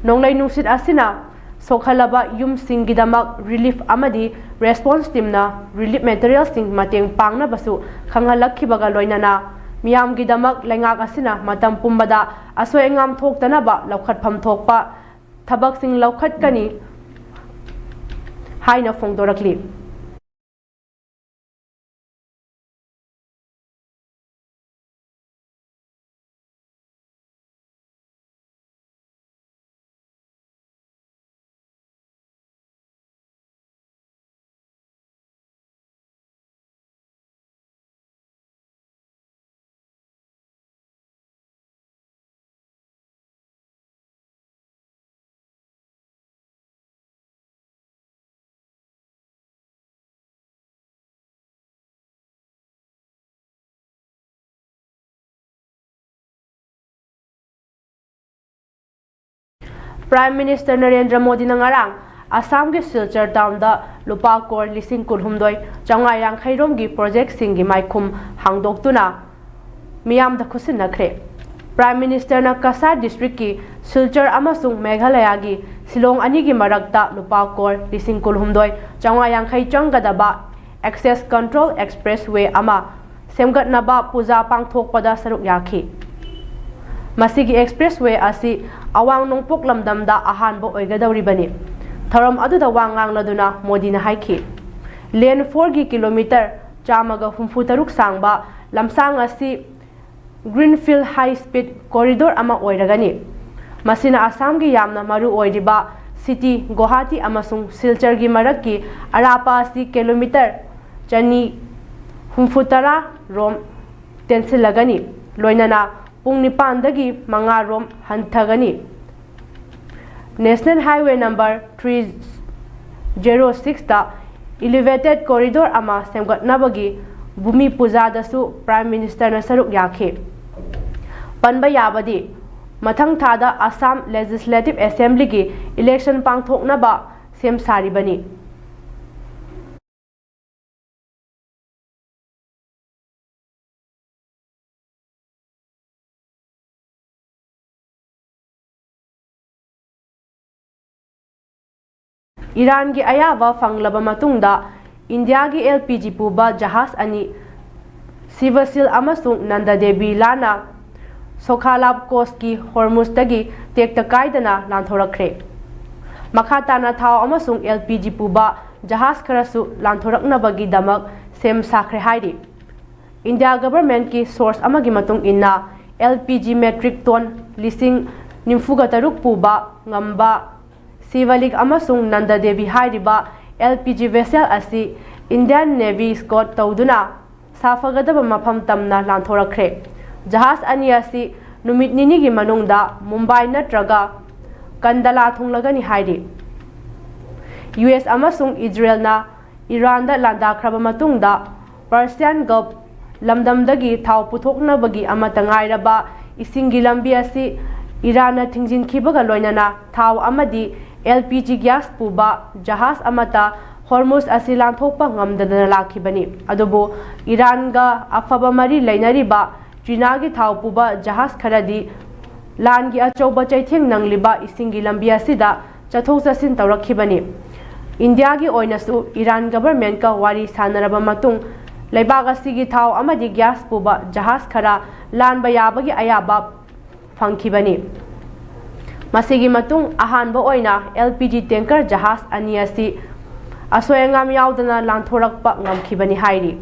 ꯅꯣꯡꯂꯩ ꯅꯨꯡꯁꯤꯠ ꯑꯁꯤꯅ ꯁꯣꯛꯍꯜꯂꯕ ꯌꯨꯝꯁꯤꯡꯒꯤꯗꯃꯛ relief ꯑꯃꯗꯤ response teamꯅ relief materialꯁꯤꯡ ꯃꯇꯦꯡ ꯄꯥꯡꯅꯕꯁꯨ ꯈꯪꯍꯜꯂꯛꯈꯤꯕꯒ ꯂꯣꯏꯅꯅ, ꯃꯤꯌꯥꯝꯒꯤꯗꯃꯛ ꯂꯩꯉꯥꯛ ꯑꯁꯤꯅ ꯃꯇꯝ ꯄꯨꯝꯕꯗ ꯑꯁꯣꯏ ꯑꯉꯥꯝ ꯊꯣꯛꯇꯅꯕ ꯂꯧꯈꯠꯐꯝ ꯊꯣꯛꯄ ꯊꯕꯛꯁꯤꯡ ꯂꯧꯈꯠꯀꯅꯤ ꯍꯥꯏꯅ ꯐꯣꯡꯗꯣꯔꯛꯂꯤ꯫ Prime Minister ꯅꯔꯦꯟꯗ꯭ꯔ ꯃꯣꯗꯤꯅ ꯉꯔꯥꯡ ꯑꯁꯥꯝꯒꯤ ꯁꯤꯜꯆꯔ ꯇꯥꯎꯟꯗ ꯂꯨꯄꯥ ꯀ꯭ꯔꯣꯔ ꯂꯤꯁꯤꯡ ꯀꯨꯟꯍꯨꯝꯗꯣꯏ ꯆꯥꯝꯃꯉꯥ ꯌꯥꯡꯈꯩ ꯔꯣꯝꯒꯤ ꯄ꯭ꯔꯣꯖꯦꯛꯁꯤꯡꯒꯤ ꯃꯥꯏꯈꯨꯝ ꯍꯥꯡꯗꯣꯛꯇꯨꯅ ꯃꯤꯌꯥꯝꯗ ꯈꯨꯠꯁꯤꯟꯅꯈ꯭ꯔꯦ꯫ Prime Minister ꯅ ꯀꯁꯥꯔ ꯗꯤꯁꯇ꯭ꯔꯤꯛꯀꯤ ꯁꯤꯜꯆꯔ ꯑꯃꯁꯨꯡ ꯃꯦꯘꯥꯂꯌꯥꯒꯤ ꯁꯤꯂꯣꯡ ꯑꯅꯤꯒꯤ ꯃꯔꯛꯇ ꯂꯨꯄꯥ ꯀ꯭ꯔꯣꯔ ꯂꯤꯁꯤꯡ ꯀꯨꯟꯍꯨꯝꯗꯣꯏ ꯆꯥꯝꯃꯉꯥ ꯌꯥꯡꯈꯩ ꯆꯪꯒꯗꯕ Access Control Expressway ꯑꯃ ꯁꯦꯝꯒꯠꯅꯕ ꯄꯨꯖꯥ ꯄꯥꯡꯊꯣꯛꯄꯗ ꯁꯔꯨꯛ ꯌꯥꯈꯤ꯫ ꯃꯁꯤꯒꯤ expressway ꯑꯁꯤ ꯑꯋꯥꯡ ꯅꯣꯡꯄꯣꯛ ꯂꯝꯗꯝꯗ ꯑꯍꯥꯟꯕ ꯑꯣꯏꯒꯗꯧꯔꯤꯕꯅꯤ꯫ ꯊꯧꯔꯝ ꯑꯗꯨꯗ ꯋꯥ ꯉꯥꯡꯂꯗꯨꯅ ꯃꯣꯗꯤꯅ ꯍꯥꯏꯈꯤ, Lane four ꯒꯤ ꯀꯤꯂꯣꯃꯤꯇꯔ ꯆꯥꯝꯃꯒ ꯍꯨꯝꯐꯨ ꯇꯔꯨꯛ ꯁꯥꯡꯕ ꯂꯝꯁꯥꯡ ꯑꯁꯤ Greenfield High Speed Corridor ꯑꯃ ꯑꯣꯏꯔꯒꯅꯤ꯫ ꯃꯁꯤꯅ ꯑꯁꯥꯝꯒꯤ ꯌꯥꯝꯅ ꯃꯔꯨ ꯑꯣꯏꯔꯤꯕ city ꯒꯨꯋꯥꯍꯥꯇꯤ ꯑꯃꯁꯨꯡ ꯁꯤꯜꯆꯔꯒꯤ ꯃꯔꯛꯀꯤ ꯑꯔꯥꯞꯄ ꯑꯁꯤ ꯀꯤꯂꯣꯃꯤꯇꯔ ꯆꯅꯤ ꯍꯨꯝꯐꯨ ꯇꯔꯥ ꯔꯣꯝ ꯇꯦꯟꯁꯤꯜꯂꯒꯅꯤ, ꯂꯣꯏꯅꯅ ꯄꯨꯡ ꯅꯤꯄꯥꯟꯗꯒꯤ ꯃꯉꯥ ꯔꯣꯝ ꯍꯟꯊꯒꯅꯤ꯫ National Highway number three zero six ꯇ elevated corridor ꯑꯃ ꯁꯦꯝꯒꯠꯅꯕꯒꯤ ꯚꯨꯃꯤ ꯄꯨꯖꯥꯗꯁꯨ Prime Minister ꯅ ꯁꯔꯨꯛ ꯌꯥꯈꯤ꯫ ꯄꯟꯕ ꯌꯥꯕꯗꯤ, ꯃꯊꯪ ꯊꯥꯗ ꯑꯁꯥꯝ Legislative Assembly ꯒꯤ election ꯄꯥꯡꯊꯣꯛꯅꯕ ꯁꯦꯝ ꯁꯥꯔꯤꯕꯅꯤ꯫ ꯏꯔꯥꯟꯒꯤ ꯑꯌꯥꯕ ꯐꯪꯂꯕ ꯃꯇꯨꯡꯗ ꯏꯟꯗꯤꯌꯥꯒꯤ L P G ꯄꯨꯕ ꯖꯍꯥꯖ ꯑꯅꯤ ꯁꯤꯚꯥꯁꯤꯜ ꯑꯃꯁꯨꯡ ꯅꯟꯗ ꯗꯦꯕꯤ ꯂꯥꯟꯅ ꯁꯣꯈꯥꯂꯥꯕ ꯀꯣꯁꯀꯤ ꯍꯣꯔꯃꯨꯖꯇꯒꯤ ꯇꯦꯛꯇ ꯀꯥꯏꯗꯅ ꯂꯥꯟꯊꯣꯔꯛꯈ꯭ꯔꯦ꯫ ꯃꯈꯥ ꯇꯥꯅ ꯊꯥꯎ ꯑꯃꯁꯨꯡ L P G ꯄꯨꯕ ꯖꯍꯥꯖ ꯈꯔꯁꯨ ꯂꯥꯟꯊꯣꯔꯛꯅꯕꯒꯤꯗꯃꯛ ꯁꯦꯝ ꯁꯥꯈ꯭ꯔꯦ ꯍꯥꯏꯔꯤ꯫ ꯏꯟꯗꯤꯌꯥ government ꯀꯤ source ꯑꯃꯒꯤ ꯃꯇꯨꯡ ꯏꯟꯅ, L P G metric ton ꯂꯤꯁꯤꯡ ꯅꯤꯐꯨꯒ ꯇꯔꯨꯛ ꯄꯨꯕ ꯉꯝꯕ ꯁꯤꯚꯥꯂꯤꯛ ꯑꯃꯁꯨꯡ ꯅꯟꯗ ꯗꯦꯕꯤ ꯍꯥꯏꯔꯤꯕ L P G vessel ꯑꯁꯤ Indian Navy escort ꯇꯧꯗꯨꯅ ꯁꯥꯐꯒꯗꯕ ꯃꯐꯝ ꯇꯝꯅ ꯂꯥꯟꯊꯣꯔꯛꯈ꯭ꯔꯦ꯫ ꯖꯍꯥꯖ ꯑꯅꯤ ꯑꯁꯤ ꯅꯨꯃꯤꯠ ꯅꯤꯅꯤꯒꯤ ꯃꯅꯨꯡꯗ ꯃꯨꯝꯕꯥꯏ ꯅꯠꯇ꯭ꯔꯒ ꯀꯟꯗꯂꯥ ꯊꯨꯡꯂꯒꯅꯤ ꯍꯥꯏꯔꯤ꯫ U S ꯑꯃꯁꯨꯡ ꯏꯖꯔꯦꯜꯅ ꯏꯔꯥꯟꯗ ꯂꯥꯟꯗꯥꯈ꯭ꯔꯕ ꯃꯇꯨꯡꯗ, Persian Gulf ꯂꯝꯗꯝꯗꯒꯤ ꯊꯥꯎ ꯄꯨꯊꯣꯛꯅꯕꯒꯤ ꯑꯃꯠꯇ ꯉꯥꯏꯔꯕ ꯏꯁꯤꯡꯒꯤ ꯂꯝꯕꯤ ꯑꯁꯤ ꯏꯔꯥꯟꯅ ꯊꯤꯡꯖꯤꯟꯈꯤꯕꯒ ꯂꯣꯏꯅꯅ ꯊꯥꯎ ꯑꯃꯗꯤ L P G gas ꯄꯨꯕ ꯖꯍꯥꯖ ꯑꯃꯠꯇ ꯍꯣꯔꯃꯨꯖ ꯑꯁꯤ ꯂꯥꯟꯊꯣꯛꯄ ꯉꯝꯗꯗꯅ ꯂꯥꯛꯈꯤꯕꯅꯤ꯫ ꯑꯗꯨꯕꯨ ꯏꯔꯥꯟꯒ ꯑꯐꯕ ꯃꯔꯤ ꯂꯩꯅꯔꯤꯕ ꯆꯤꯅꯥꯒꯤ ꯊꯥꯎ ꯄꯨꯕ ꯖꯍꯥꯖ ꯈꯔꯗꯤ ꯂꯥꯟꯒꯤ ꯑꯆꯧꯕ ꯆꯩꯊꯦꯡ ꯅꯪꯂꯤꯕ ꯏꯁꯤꯡꯒꯤ ꯂꯝꯕꯤ ꯑꯁꯤꯗ ꯆꯠꯊꯣꯛ ꯆꯠꯁꯤꯟ ꯇꯧꯔꯛꯈꯤꯕꯅꯤ꯫ ꯏꯟꯗꯤꯌꯥꯒꯤ ꯑꯣꯏꯅꯁꯨ ꯏꯔꯥꯟ ꯒꯚꯔꯟꯃꯦꯟꯠꯀ ꯋꯥꯔꯤ ꯁꯥꯟꯅꯔꯕ ꯃꯇꯨꯡ ꯂꯩꯕꯥꯛ ꯑꯁꯤꯒꯤ ꯊꯥꯎ ꯑꯃꯗꯤ ꯒ꯭ꯌꯥꯁ ꯄꯨꯕ ꯖꯍꯥꯖ ꯈꯔ ꯂꯥꯟꯕ ꯌꯥꯕꯒꯤ ꯑꯌꯥꯕ ꯐꯪꯈꯤꯕꯅꯤ꯫ ꯃꯁꯤꯒꯤ ꯃꯇꯨꯡ ꯑꯍꯥꯟꯕ ꯑꯣꯏꯅ L P G tanker ꯖꯍꯥꯖ ꯑꯅꯤ ꯑꯁꯤ ꯑꯁꯣꯏ ꯑꯉꯥꯝ ꯌꯥꯎꯗꯅ ꯂꯥꯟꯊꯣꯔꯛꯄ ꯉꯝꯈꯤꯕꯅꯤ ꯍꯥꯏꯔꯤ꯫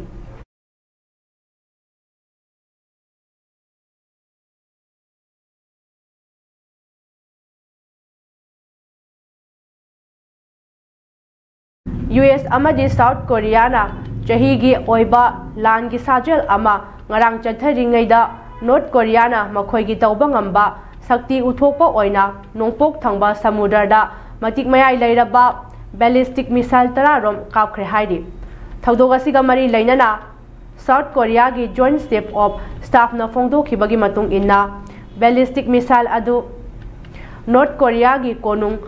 U S ꯑꯃꯗꯤ ꯁꯥꯎꯠ ꯀꯣꯔꯤꯌꯥꯅ ꯆꯍꯤꯒꯤ ꯑꯣꯏꯕ ꯂꯥꯟꯒꯤ ꯁꯥꯖꯦꯜ ꯑꯃ ꯉꯔꯥꯡ ꯆꯠꯊꯔꯤꯉꯩꯗ, ꯅꯣꯔꯠ ꯀꯣꯔꯤꯌꯥꯅ ꯃꯈꯣꯏꯒꯤ ꯇꯧꯕ ꯉꯝꯕ ꯁꯛꯇꯤ ꯎꯠꯊꯣꯛꯄ ꯑꯣꯏꯅ ꯅꯣꯡꯄꯣꯛ ꯊꯪꯕ ꯁꯃꯨꯗ꯭ꯔꯗ ꯃꯇꯤꯛ ꯃꯌꯥꯏ ꯂꯩꯔꯕ ballistic missile ꯇꯔꯥ ꯔꯣꯝ ꯀꯥꯞꯈ꯭ꯔꯦ ꯍꯥꯏꯔꯤ꯫ ꯊꯧꯗꯣꯛ ꯑꯁꯤꯒ ꯃꯔꯤ ꯂꯩꯅꯅ ꯁꯥꯎꯠ ꯀꯣꯔꯤꯌꯥꯒꯤ Joint Chief of Staffꯅ ꯐꯣꯡꯗꯣꯛꯈꯤꯕꯒꯤ ꯃꯇꯨꯡ ꯏꯟꯅ, ballistic missile ꯑꯗꯨ ꯅꯣꯔꯠ ꯀꯣꯔꯤꯌꯥꯒꯤ ꯀꯣꯅꯨꯡ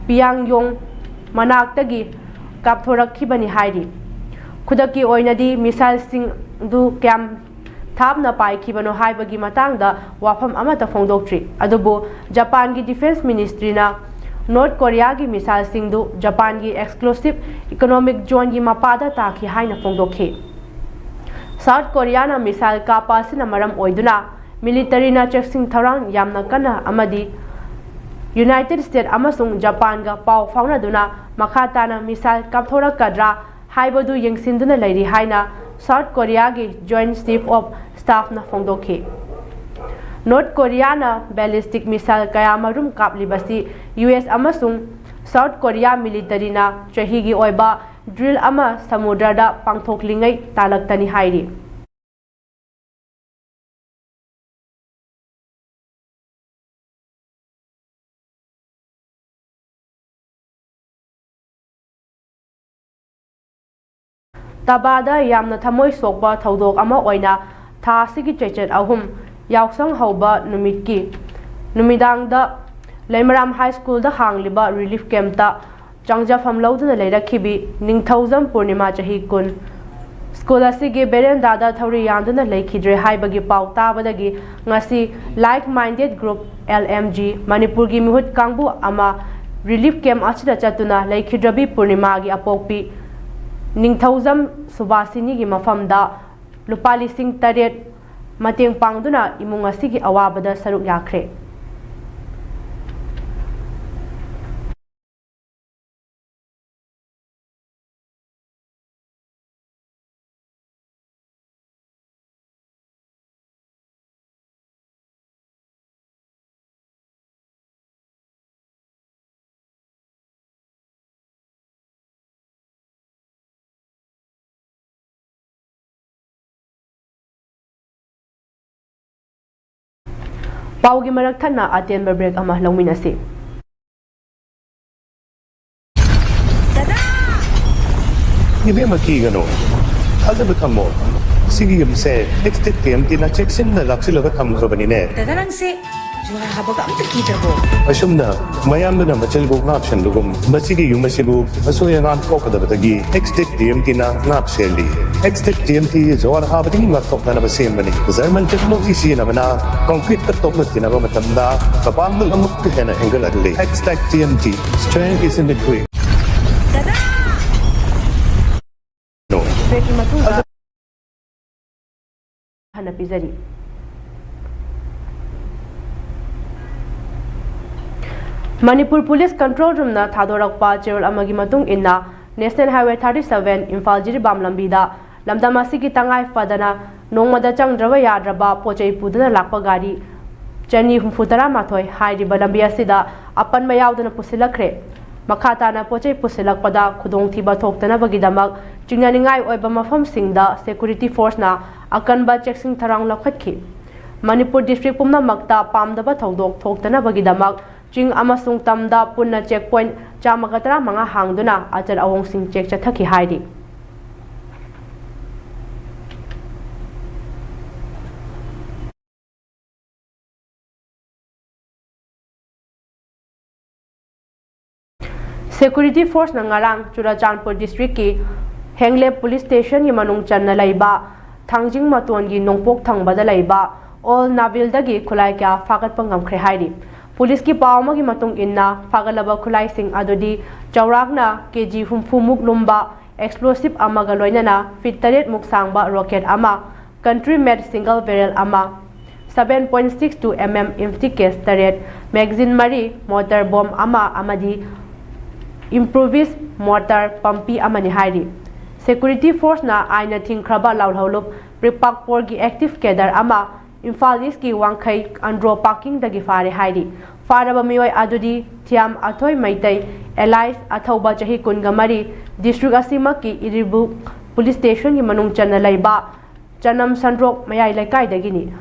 ꯄꯤꯌꯥꯡꯌꯣꯡ ꯃꯅꯥꯛꯇꯒꯤ ꯀꯥꯞꯊꯣꯔꯛꯈꯤꯕꯅꯤ ꯍꯥꯏꯔꯤ꯫ ꯈꯨꯗꯛꯀꯤ ꯑꯣꯏꯅꯗꯤ missileꯁꯤꯡꯗꯨ ꯀꯌꯥꯝ ꯊꯥꯞꯅ ꯄꯥꯏꯈꯤꯕꯅꯣ ꯍꯥꯏꯕꯒꯤ ꯃꯇꯥꯡꯗ ꯋꯥꯐꯝ ꯑꯃꯠꯇ ꯐꯣꯡꯗꯣꯛꯇ꯭ꯔꯤ꯫ ꯑꯗꯨꯕꯨ ꯖꯄꯥꯟꯒꯤ Defence Ministryꯅ ꯅꯣꯔꯠ ꯀꯣꯔꯤꯌꯥꯒꯤ missileꯁꯤꯡꯗꯨ ꯖꯄꯥꯟꯒꯤ exclusive economic zoneꯒꯤ ꯃꯄꯥꯗ ꯇꯥꯈꯤ ꯍꯥꯏꯅ ꯐꯣꯡꯗꯣꯛꯈꯤ꯫ ꯁꯥꯎꯠ ꯀꯣꯔꯤꯌꯥꯅ missile ꯀꯥꯞꯄ ꯑꯁꯤꯅ ꯃꯔꯝ ꯑꯣꯏꯗꯨꯅ militaryꯅ ꯆꯦꯛꯁꯤꯟ ꯊꯧꯔꯥꯡ ꯌꯥꯝꯅ ꯀꯟꯅ ꯑꯃꯗꯤ United States ꯑꯃꯁꯨꯡ ꯖꯄꯥꯟꯒ ꯄꯥꯎ ꯐꯥꯎꯅꯗꯨꯅ ꯃꯈꯥ ꯇꯥꯅ missile ꯀꯥꯞꯊꯣꯔꯛꯀꯗ꯭ꯔꯥ ꯍꯥꯏꯕꯗꯨ ꯌꯦꯡꯁꯤꯟꯗꯨꯅ ꯂꯩꯔꯤ ꯍꯥꯏꯅ ꯁꯥꯎꯠ ꯀꯣꯔꯤꯌꯥꯒꯤ Joint Chief of Staffꯅ ꯐꯣꯡꯗꯣꯛꯈꯤ꯫ ꯅꯣꯔꯠ ꯀꯣꯔꯤꯌꯥꯅ ballistic missile ꯀꯌꯥ ꯃꯔꯨꯝ ꯀꯥꯞꯂꯤꯕꯁꯤ U S ꯑꯃꯁꯨꯡ ꯁꯥꯎꯠ ꯀꯣꯔꯤꯌꯥ militaryꯅ ꯆꯍꯤꯒꯤ ꯑꯣꯏꯕ drill ꯑꯃ ꯁꯃꯨꯗ꯭ꯔꯗ ꯄꯥꯡꯊꯣꯛꯂꯤꯉꯩ ꯇꯥꯂꯛꯇꯅꯤ ꯍꯥꯏꯔꯤ꯫ ꯇꯕꯥꯗ ꯌꯥꯝꯅ ꯊꯃꯣꯏ ꯁꯣꯛꯄ ꯊꯧꯗꯣꯛ ꯑꯃ ꯑꯣꯏꯅ ꯊꯥ ꯑꯁꯤꯒꯤ ꯆꯩꯆꯠ ꯑꯍꯨꯝ ꯌꯥꯎꯁꯪ ꯍꯧꯕ ꯅꯨꯃꯤꯠꯀꯤ ꯅꯨꯃꯤꯗꯥꯡꯗ ꯂꯩꯃꯔꯥꯝ ꯍꯥꯏ ꯁ꯭ꯀꯨꯜꯗ ꯍꯥꯡꯂꯤꯕ ꯔꯤꯂꯤꯐ ꯀꯦꯝꯞꯇ ꯆꯪꯖꯐꯝ ꯂꯧꯗꯨꯅ ꯂꯩꯔꯛꯈꯤꯕꯤ ꯅꯤꯡꯊꯧꯖꯝ ꯄꯨꯔꯅꯤꯃꯥ, ꯆꯍꯤ ꯀꯨꯟ, ꯁ꯭ꯀꯨꯜ ꯑꯁꯤꯒꯤ ꯕꯦꯔꯦꯟꯗꯥꯗ ꯊꯧꯔꯤ ꯌꯥꯟꯗꯨꯅ ꯂꯩꯈꯤꯗ꯭ꯔꯦ ꯍꯥꯏꯕꯒꯤ ꯄꯥꯎ ꯇꯥꯕꯗꯒꯤ ꯉꯁꯤ Like Minded Group, L M G, ꯃꯅꯤꯄꯨꯔꯒꯤ ꯃꯤꯍꯨꯠ ꯀꯥꯡꯕꯨ ꯑꯃ ꯔꯤꯂꯤꯐ ꯀꯦꯝꯞ ꯑꯁꯤꯗ ꯆꯠꯇꯨꯅ ꯂꯩꯈꯤꯗ꯭ꯔꯕꯤ ꯄꯨꯔꯅꯤꯃꯥꯒꯤ ꯑꯄꯣꯛꯄꯤ ꯅꯤꯡꯊꯧꯖꯝ ꯁꯨꯕꯥꯁꯤꯅꯤꯒꯤ ꯃꯐꯝꯗ ꯂꯨꯄꯥ ꯂꯤꯁꯤꯡ ꯇꯔꯦꯠ ꯃꯇꯦꯡ ꯄꯥꯡꯗꯨꯅ ꯏꯃꯨꯡ ꯑꯁꯤꯒꯤ ꯑꯋꯥꯕꯗ ꯁꯔꯨꯛ ꯌꯥꯈ꯭ꯔꯦ꯫ ꯄꯥꯎꯒꯤ ꯃꯔꯛ ꯊꯠꯅ ꯑꯇꯦꯟꯕ ꯕ꯭ꯔꯦꯛ ꯑꯃ ꯂꯧꯃꯤꯟꯅꯁꯤ꯫ ꯏꯕꯦꯝꯃ, ꯀꯤꯒꯅꯨ, ꯊꯥꯖꯕ ꯊꯝꯃꯣ꯫ ꯁꯤꯒꯤ ꯌꯨꯝꯁꯦ ꯑꯦꯛꯁ ꯇꯦꯛ ꯇꯤ ꯑꯦꯝ ꯇꯤꯅ ꯆꯦꯛꯁꯤꯟꯅ ꯂꯥꯛꯁꯤꯜꯂꯒ ꯊꯝꯈ꯭ꯔꯕꯅꯤꯅꯦ꯫ ꯗꯗꯥ, ꯅꯪꯁꯦ ꯖꯨꯍꯥꯔ ꯍꯥꯕꯒ ꯑꯝꯇ ꯀꯤꯗ꯭ꯔꯕꯣ? ꯑꯁꯨꯝꯅ ꯃꯌꯥꯝꯗꯨꯅ ꯃꯆꯤꯜꯕꯨ ꯉꯥꯛꯁꯦꯟꯕꯒꯨꯝ, ꯃꯁꯤꯒꯤ ꯌꯨꯝ ꯑꯁꯤꯕꯨ ꯑꯁꯣꯏ ꯑꯉꯥꯝ ꯊꯣꯛꯀꯗꯕꯗꯒꯤ ꯑꯦꯛꯁ ꯇꯦꯛ ꯇꯤ ꯑꯦꯝ ꯇꯤꯅ ꯉꯥꯛ ꯁꯦꯜꯂꯤ꯫ X tech T M T ꯖꯨꯍꯥꯔ ꯍꯥꯕꯗꯒꯤ ꯉꯥꯛꯊꯣꯛꯅꯅꯕ ꯁꯦꯝꯕꯅꯤ꯫ ꯖꯔꯃꯟ ꯇꯦꯛꯅꯣꯂꯣꯖꯤ ꯁꯤꯖꯤꯟꯅꯕꯅ ꯀꯪꯀ꯭ꯔꯤꯠꯇ ꯇꯣꯛꯅ ꯊꯤꯅꯕ ꯃꯇꯝꯗ ꯃꯄꯥꯡꯒꯜ ꯑꯃꯨꯛꯀ ꯍꯦꯟꯅ ꯍꯦꯟꯒꯠꯍꯜꯂꯤ꯫ X tech T M T, strength is in the grip꯫ ꯗꯗꯥ! ꯅꯣ꯫ ꯕ꯭ꯔꯦꯛꯀꯤ ꯃꯇꯨꯡꯗ ꯍꯟꯅ ꯄꯤꯖꯔꯤ꯫ ꯃꯅꯤꯄꯨꯔ ꯄꯨꯂꯤꯁ ꯀꯟꯇ꯭ꯔꯣꯜ ꯔꯨꯝꯅ ꯊꯥꯗꯣꯔꯛꯄ ꯆꯦꯔꯣꯜ ꯑꯃꯒꯤ ꯃꯇꯨꯡ ꯏꯟꯅ, national highway thirty seven Imphal Jiribam ꯂꯝꯕꯤꯗ ꯂꯝꯗꯝ ꯑꯁꯤꯒꯤ ꯇꯉꯥꯏ ꯐꯗꯅ ꯅꯣꯡꯃꯗ ꯆꯪꯗ꯭ꯔꯕ ꯌꯥꯗ꯭ꯔꯕ ꯄꯣꯠ ꯆꯩ ꯄꯨꯗꯨꯅ ꯂꯥꯛꯄ ꯒꯥꯔꯤ ꯆꯅꯤ ꯍꯨꯝꯐꯨ ꯇꯔꯥ ꯃꯥꯊꯣꯏ ꯍꯥꯏꯔꯤꯕ ꯂꯝꯕꯤ ꯑꯁꯤꯗ ꯑꯄꯟꯕ ꯌꯥꯎꯗꯅ ꯄꯨꯁꯤꯜꯂꯛꯈ꯭ꯔꯦ꯫ ꯃꯈꯥ ꯇꯥꯅ ꯄꯣꯠ ꯆꯩ ꯄꯨꯁꯤꯜꯂꯛꯄꯗ ꯈꯨꯗꯣꯡꯊꯤꯕ ꯊꯣꯛꯇꯅꯕꯒꯤꯗꯃꯛ ꯆꯤꯡꯅꯅꯤꯡꯉꯥꯏ ꯑꯣꯏꯕ ꯃꯐꯝꯁꯤꯡꯗ ꯁꯦꯀ꯭ꯌꯨꯔꯤꯇꯤ ꯐꯣꯔꯁꯅ ꯑꯀꯟꯕ ꯆꯦꯛꯁꯤꯟ ꯊꯧꯔꯥꯡ ꯂꯧꯈꯠꯈꯤ꯫ ꯃꯅꯤꯄꯨꯔ ꯗꯤꯁꯇ꯭ꯔꯤꯛ ꯄꯨꯝꯅꯃꯛꯇ ꯄꯥꯝꯗꯕ ꯊꯧꯗꯣꯛ ꯊꯣꯛꯇꯅꯕꯒꯤꯗꯃꯛ ꯆꯤꯡ ꯑꯃꯁꯨꯡ ꯇꯝꯗ ꯄꯨꯟꯅ ꯆꯦꯛ ꯄꯣꯏꯟꯠ ꯆꯥꯝꯃꯒ ꯇꯔꯥꯃꯉꯥ ꯍꯥꯡꯗꯨꯅ ꯑꯆꯠ ꯑꯋꯣꯡꯁꯤꯡ ꯆꯦꯛ ꯆꯠꯊꯈꯤ ꯍꯥꯏꯔꯤ꯫ Security Force ꯅ ꯉꯔꯥꯡ ꯆꯨꯔꯥꯆꯥꯟꯄꯨꯔ district ꯀꯤ ꯍꯦꯡꯂꯦꯞ Police Station ꯒꯤ ꯃꯅꯨꯡ ꯆꯟꯅ ꯂꯩꯕ ꯊꯥꯡꯖꯤꯡ ꯃꯇꯣꯟꯒꯤ ꯅꯣꯡꯄꯣꯛ ꯊꯪꯕꯗ ꯂꯩꯕ ꯑꯣꯜ ꯅꯥꯕꯤꯜꯗꯒꯤ ꯈꯨꯠꯂꯥꯏ ꯀꯌꯥ ꯐꯥꯒꯠꯄ ꯉꯝꯈ꯭ꯔꯦ ꯍꯥꯏꯔꯤ꯫ Police ꯀꯤ ꯄꯥꯎ ꯑꯃꯒꯤ ꯃꯇꯨꯡ ꯏꯟꯅ, ꯐꯥꯒꯠꯂꯕ ꯈꯨꯠꯂꯥꯏꯁꯤꯡ ꯑꯗꯨꯗꯤ ꯆꯥꯎꯔꯥꯛꯅ ꯀꯦ ꯖꯤ ꯍꯨꯝꯐꯨ ꯃꯨꯛ ꯂꯨꯝꯕ explosive ꯑꯃꯒ ꯂꯣꯏꯅꯅ feet ꯇꯔꯦꯠ ꯃꯨꯛ ꯁꯥꯡꯕ rocket ꯑꯃ, country made single barrel ꯑꯃ, seven point six two M M empty case ꯇꯔꯦꯠ, magazine ꯃꯔꯤ, mortar bomb ꯑꯃ ꯑꯃꯗꯤ improvised mortar ꯄꯝꯄꯤ ꯑꯃꯅꯤ ꯍꯥꯏꯔꯤ꯫ Security Force ꯅ ꯑꯥꯏꯟꯅ ꯊꯤꯡꯈ꯭ꯔꯕ ꯂꯥꯜꯍꯧꯂꯨꯞ ꯄ꯭ꯔꯤꯄꯥꯛꯄꯣꯔꯒꯤ active cadre ꯑꯃ, ꯏꯝꯐꯥꯜ East ꯀꯤ ꯋꯥꯡꯈꯩ ꯑꯟꯗ꯭ꯔꯣ parking ꯗꯒꯤ ꯐꯥꯔꯦ ꯍꯥꯏꯔꯤ꯫ ꯐꯥꯔꯕ ꯃꯤꯑꯣꯏ ꯑꯗꯨꯗꯤ ꯊꯤꯌꯥꯝ ꯑꯊꯣꯏ ꯃꯩꯇꯩ, alias ꯑꯊꯧꯕ, ꯆꯍꯤ ꯀꯨꯟꯒ ꯃꯔꯤ, district ꯑꯁꯤꯃꯛꯀꯤ ꯏꯔꯤꯕꯨꯛ Police Station ꯒꯤ ꯃꯅꯨꯡ ꯆꯟꯅ ꯂꯩꯕ ꯆꯅꯝ ꯁꯟꯗ꯭ꯔꯣꯛ ꯃꯌꯥꯏ ꯂꯩꯀꯥꯏꯗꯒꯤꯅꯤ꯫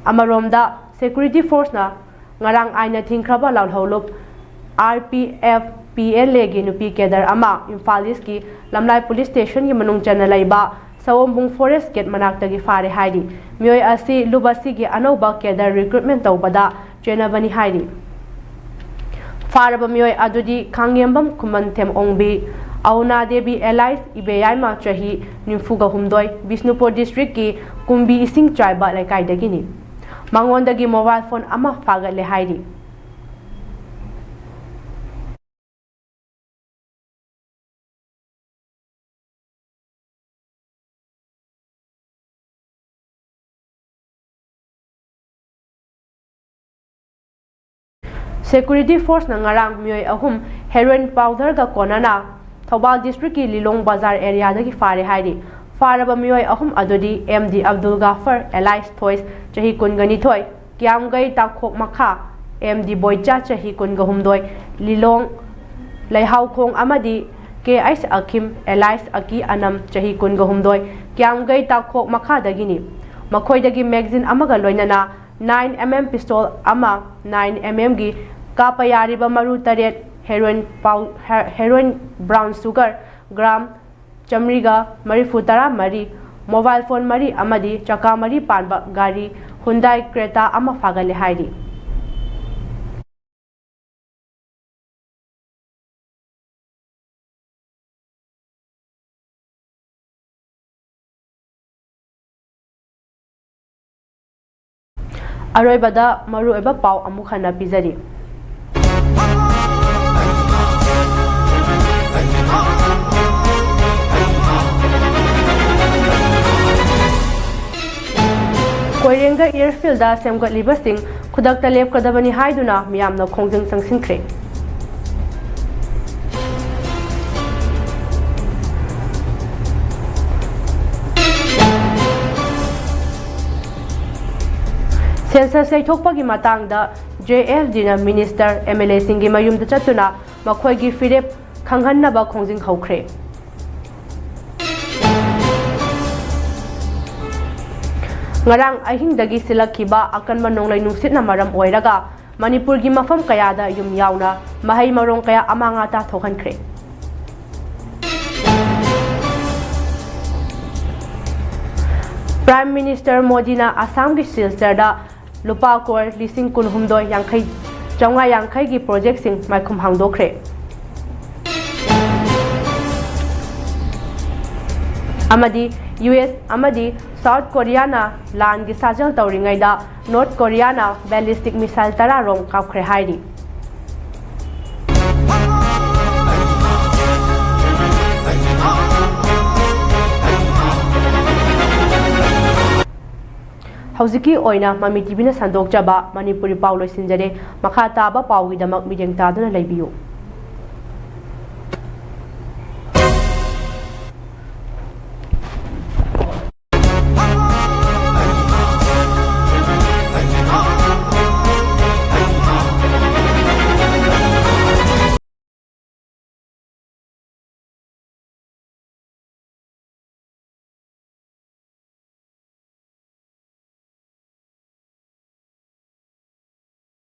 ꯑꯃꯔꯣꯝꯗ, Security Force ꯅ ꯉꯔꯥꯡ ꯑꯥꯏꯟꯅ ꯊꯤꯡꯈ꯭ꯔꯕ ꯂꯥꯜꯍꯧꯂꯨꯞ R P F P L A ꯒꯤ ꯅꯨꯄꯤ cadre ꯑꯃ ꯏꯝꯐꯥꯜ East ꯀꯤ ꯂꯝꯂꯥꯏ Police Station ꯒꯤ ꯃꯅꯨꯡ ꯆꯟꯅ ꯂꯩꯕ ꯁꯑꯣꯝꯕꯨꯡ forest gate ꯃꯅꯥꯛꯇꯒꯤ ꯐꯥꯔꯦ ꯍꯥꯏꯔꯤ꯫ ꯃꯤꯑꯣꯏ ꯑꯁꯤ ꯂꯨꯞ ꯑꯁꯤꯒꯤ ꯑꯅꯧꯕ cadre recruitment ꯇꯧꯕꯗ ꯆꯦꯟꯅꯕꯅꯤ ꯍꯥꯏꯔꯤ꯫ ꯐꯥꯔꯕ ꯃꯤꯑꯣꯏ ꯑꯗꯨꯗꯤ ꯈꯥꯡꯉꯦꯝꯕꯝ ꯈꯨꯃꯟꯊꯦꯝ ꯑꯣꯡꯕꯤ, ꯑꯎꯅꯥ ꯗꯦꯕꯤ alias ꯏꯕꯦꯌꯥꯏꯃ, ꯆꯍꯤ ꯅꯤꯐꯨꯒ ꯍꯨꯝꯗꯣꯏ, ꯕꯤꯁꯅꯨꯄꯨꯔ district ꯀꯤ ꯀꯨꯝꯕꯤ ꯏꯁꯤꯡ ꯆꯥꯏꯕ ꯂꯩꯀꯥꯏꯗꯒꯤꯅꯤ꯫ ꯃꯉꯣꯟꯗꯒꯤ mobile phone ꯑꯃ ꯐꯥꯒꯠꯂꯦ ꯍꯥꯏꯔꯤ꯫ Security Force ꯅ ꯉꯔꯥꯡ ꯃꯤꯑꯣꯏ ꯑꯍꯨꯝ heroin powder ꯒ ꯀꯣꯟꯅꯅ ꯊꯧꯕꯥꯜ district ꯀꯤ ꯂꯤꯂꯣꯡ ꯕꯖꯥꯔ area ꯗꯒꯤ ꯐꯥꯔꯦ ꯍꯥꯏꯔꯤ꯫ ꯐꯥꯔꯕ ꯃꯤꯑꯣꯏ ꯑꯍꯨꯝ ꯑꯗꯨꯗꯤ M D ꯑꯕꯗꯨꯜ ꯒꯥꯐꯔ alias ꯊꯣꯏꯁ, ꯆꯍꯤ ꯀꯨꯟꯒ ꯅꯤꯊꯣꯏ, ꯀꯤꯌꯥꯝꯒꯩ ꯇꯥꯈꯣꯛ ꯃꯈꯥ, M D ꯕꯣꯏꯆꯥ, ꯆꯍꯤ ꯀꯨꯟꯒ ꯍꯨꯝꯗꯣꯏ, ꯂꯤꯂꯣꯡ ꯂꯩꯍꯥꯎꯈꯣꯡ, ꯑꯃꯗꯤ K H ꯑꯈꯤꯝ alias ꯑꯀꯤ ꯑꯅꯝ, ꯆꯍꯤ ꯀꯨꯟꯒ ꯍꯨꯝꯗꯣꯏ, ꯀꯤꯌꯥꯝꯒꯩ ꯇꯥꯈꯣꯛ ꯃꯈꯥꯗꯒꯤꯅꯤ꯫ ꯃꯈꯣꯏꯗꯒꯤ magazine ꯑꯃꯒ ꯂꯣꯏꯅꯅ nine M M pistol ꯑꯃ, nine M M ꯒꯤ ꯀꯥꯞꯄ ꯌꯥꯔꯤꯕ ꯃꯔꯨ ꯇꯔꯦꯠ, heroin pow-, he-, heroin brown sugar gram ꯆꯥꯃꯔꯤꯒ ꯃꯔꯤꯐꯨ ꯇꯔꯥ ꯃꯔꯤ, mobile phone ꯃꯔꯤ ꯑꯃꯗꯤ ꯆꯀꯥ ꯃꯔꯤ ꯄꯥꯟꯕ ꯒꯥꯔꯤ Hyundai Creta ꯑꯃ ꯐꯥꯒꯠꯂꯦ ꯍꯥꯏꯔꯤ꯫ ꯑꯔꯣꯏꯕꯗ ꯃꯔꯨꯑꯣꯏꯕ ꯄꯥꯎ ꯑꯃꯨꯛ ꯍꯟꯅ ꯄꯤꯖꯔꯤ꯫ ꯀꯣꯏꯔꯦꯡꯒ airfield ꯁꯦꯝꯒꯠꯂꯤꯕꯁꯤꯡ ꯈꯨꯗꯛꯇ ꯂꯦꯞꯀꯗꯕꯅꯤ ꯍꯥꯏꯗꯨꯅ ꯃꯤꯌꯥꯝꯅ ꯈꯣꯡꯖꯪ ꯆꯪꯁꯤꯟꯈ꯭ꯔꯦ꯫ Census ꯌꯩꯊꯣꯛꯄꯒꯤ ꯃꯇꯥꯡꯗ JLDꯅ minister, MLAꯁꯤꯡꯒꯤ ꯃꯌꯨꯝꯗ ꯆꯠꯇꯨꯅ ꯃꯈꯣꯏꯒꯤ ꯐꯤꯔꯦꯞ ꯈꯪꯍꯟꯅꯕ ꯈꯣꯡꯖꯪ ꯍꯧꯈ꯭ꯔꯦ꯫ ꯉꯔꯥꯡ ꯑꯍꯤꯡꯗꯒꯤ ꯁꯤꯜꯂꯛꯈꯤꯕ ꯑꯀꯟꯕ ꯅꯣꯡꯂꯩ ꯅꯨꯡꯁꯤꯠꯅ ꯃꯔꯝ ꯑꯣꯏꯔꯒ ꯃꯅꯤꯄꯨꯔꯒꯤ ꯃꯐꯝ ꯀꯌꯥꯗ ꯌꯨꯝ ꯌꯥꯎꯅ ꯃꯍꯩ ꯃꯔꯣꯡ ꯀꯌꯥ ꯑꯃꯥꯡ ꯑꯇꯥ ꯊꯣꯛꯍꯟꯈ꯭ꯔꯦ꯫ Prime Minister ꯃꯣꯗꯤꯅ ꯑꯁꯥꯝꯒꯤ ꯁꯤꯜꯆꯔꯗ ꯂꯨꯄꯥ ꯀ꯭ꯔꯣꯔ ꯂꯤꯁꯤꯡ ꯀꯨꯟꯍꯨꯝꯗꯣꯏ ꯌꯥꯡꯈꯩ, ꯆꯥꯝꯃꯉꯥ ꯌꯥꯡꯈꯩꯒꯤ projectꯁꯤꯡ ꯃꯥꯏꯈꯨꯝ ꯍꯥꯡꯗꯣꯛꯈ꯭ꯔꯦ꯫ ꯑꯃꯗꯤ US ꯑꯃꯗꯤ South Koreaꯅ ꯂꯥꯟꯒꯤ ꯁꯥꯖꯦꯜ ꯇꯧꯔꯤꯉꯩꯗ North Koreaꯅ ballistic missile ꯇꯔꯥ ꯔꯣꯝ ꯀꯥꯞꯈ꯭ꯔꯦ ꯍꯥꯏꯔꯤ꯫ ꯍꯧꯖꯤꯛꯀꯤ ꯑꯣꯏꯅ ꯃꯃꯤ TVꯅ ꯁꯟꯗꯣꯛꯆꯕ ꯃꯅꯤꯄꯨꯔꯤ ꯄꯥꯎ ꯂꯣꯏꯁꯤꯟꯖꯔꯦ꯫ ꯃꯈꯥ ꯇꯥꯕ ꯄꯥꯎꯒꯤꯗꯃꯛ ꯃꯤꯠꯌꯦꯡ ꯇꯥꯗꯨꯅ ꯂꯩꯕꯤꯌꯨ꯫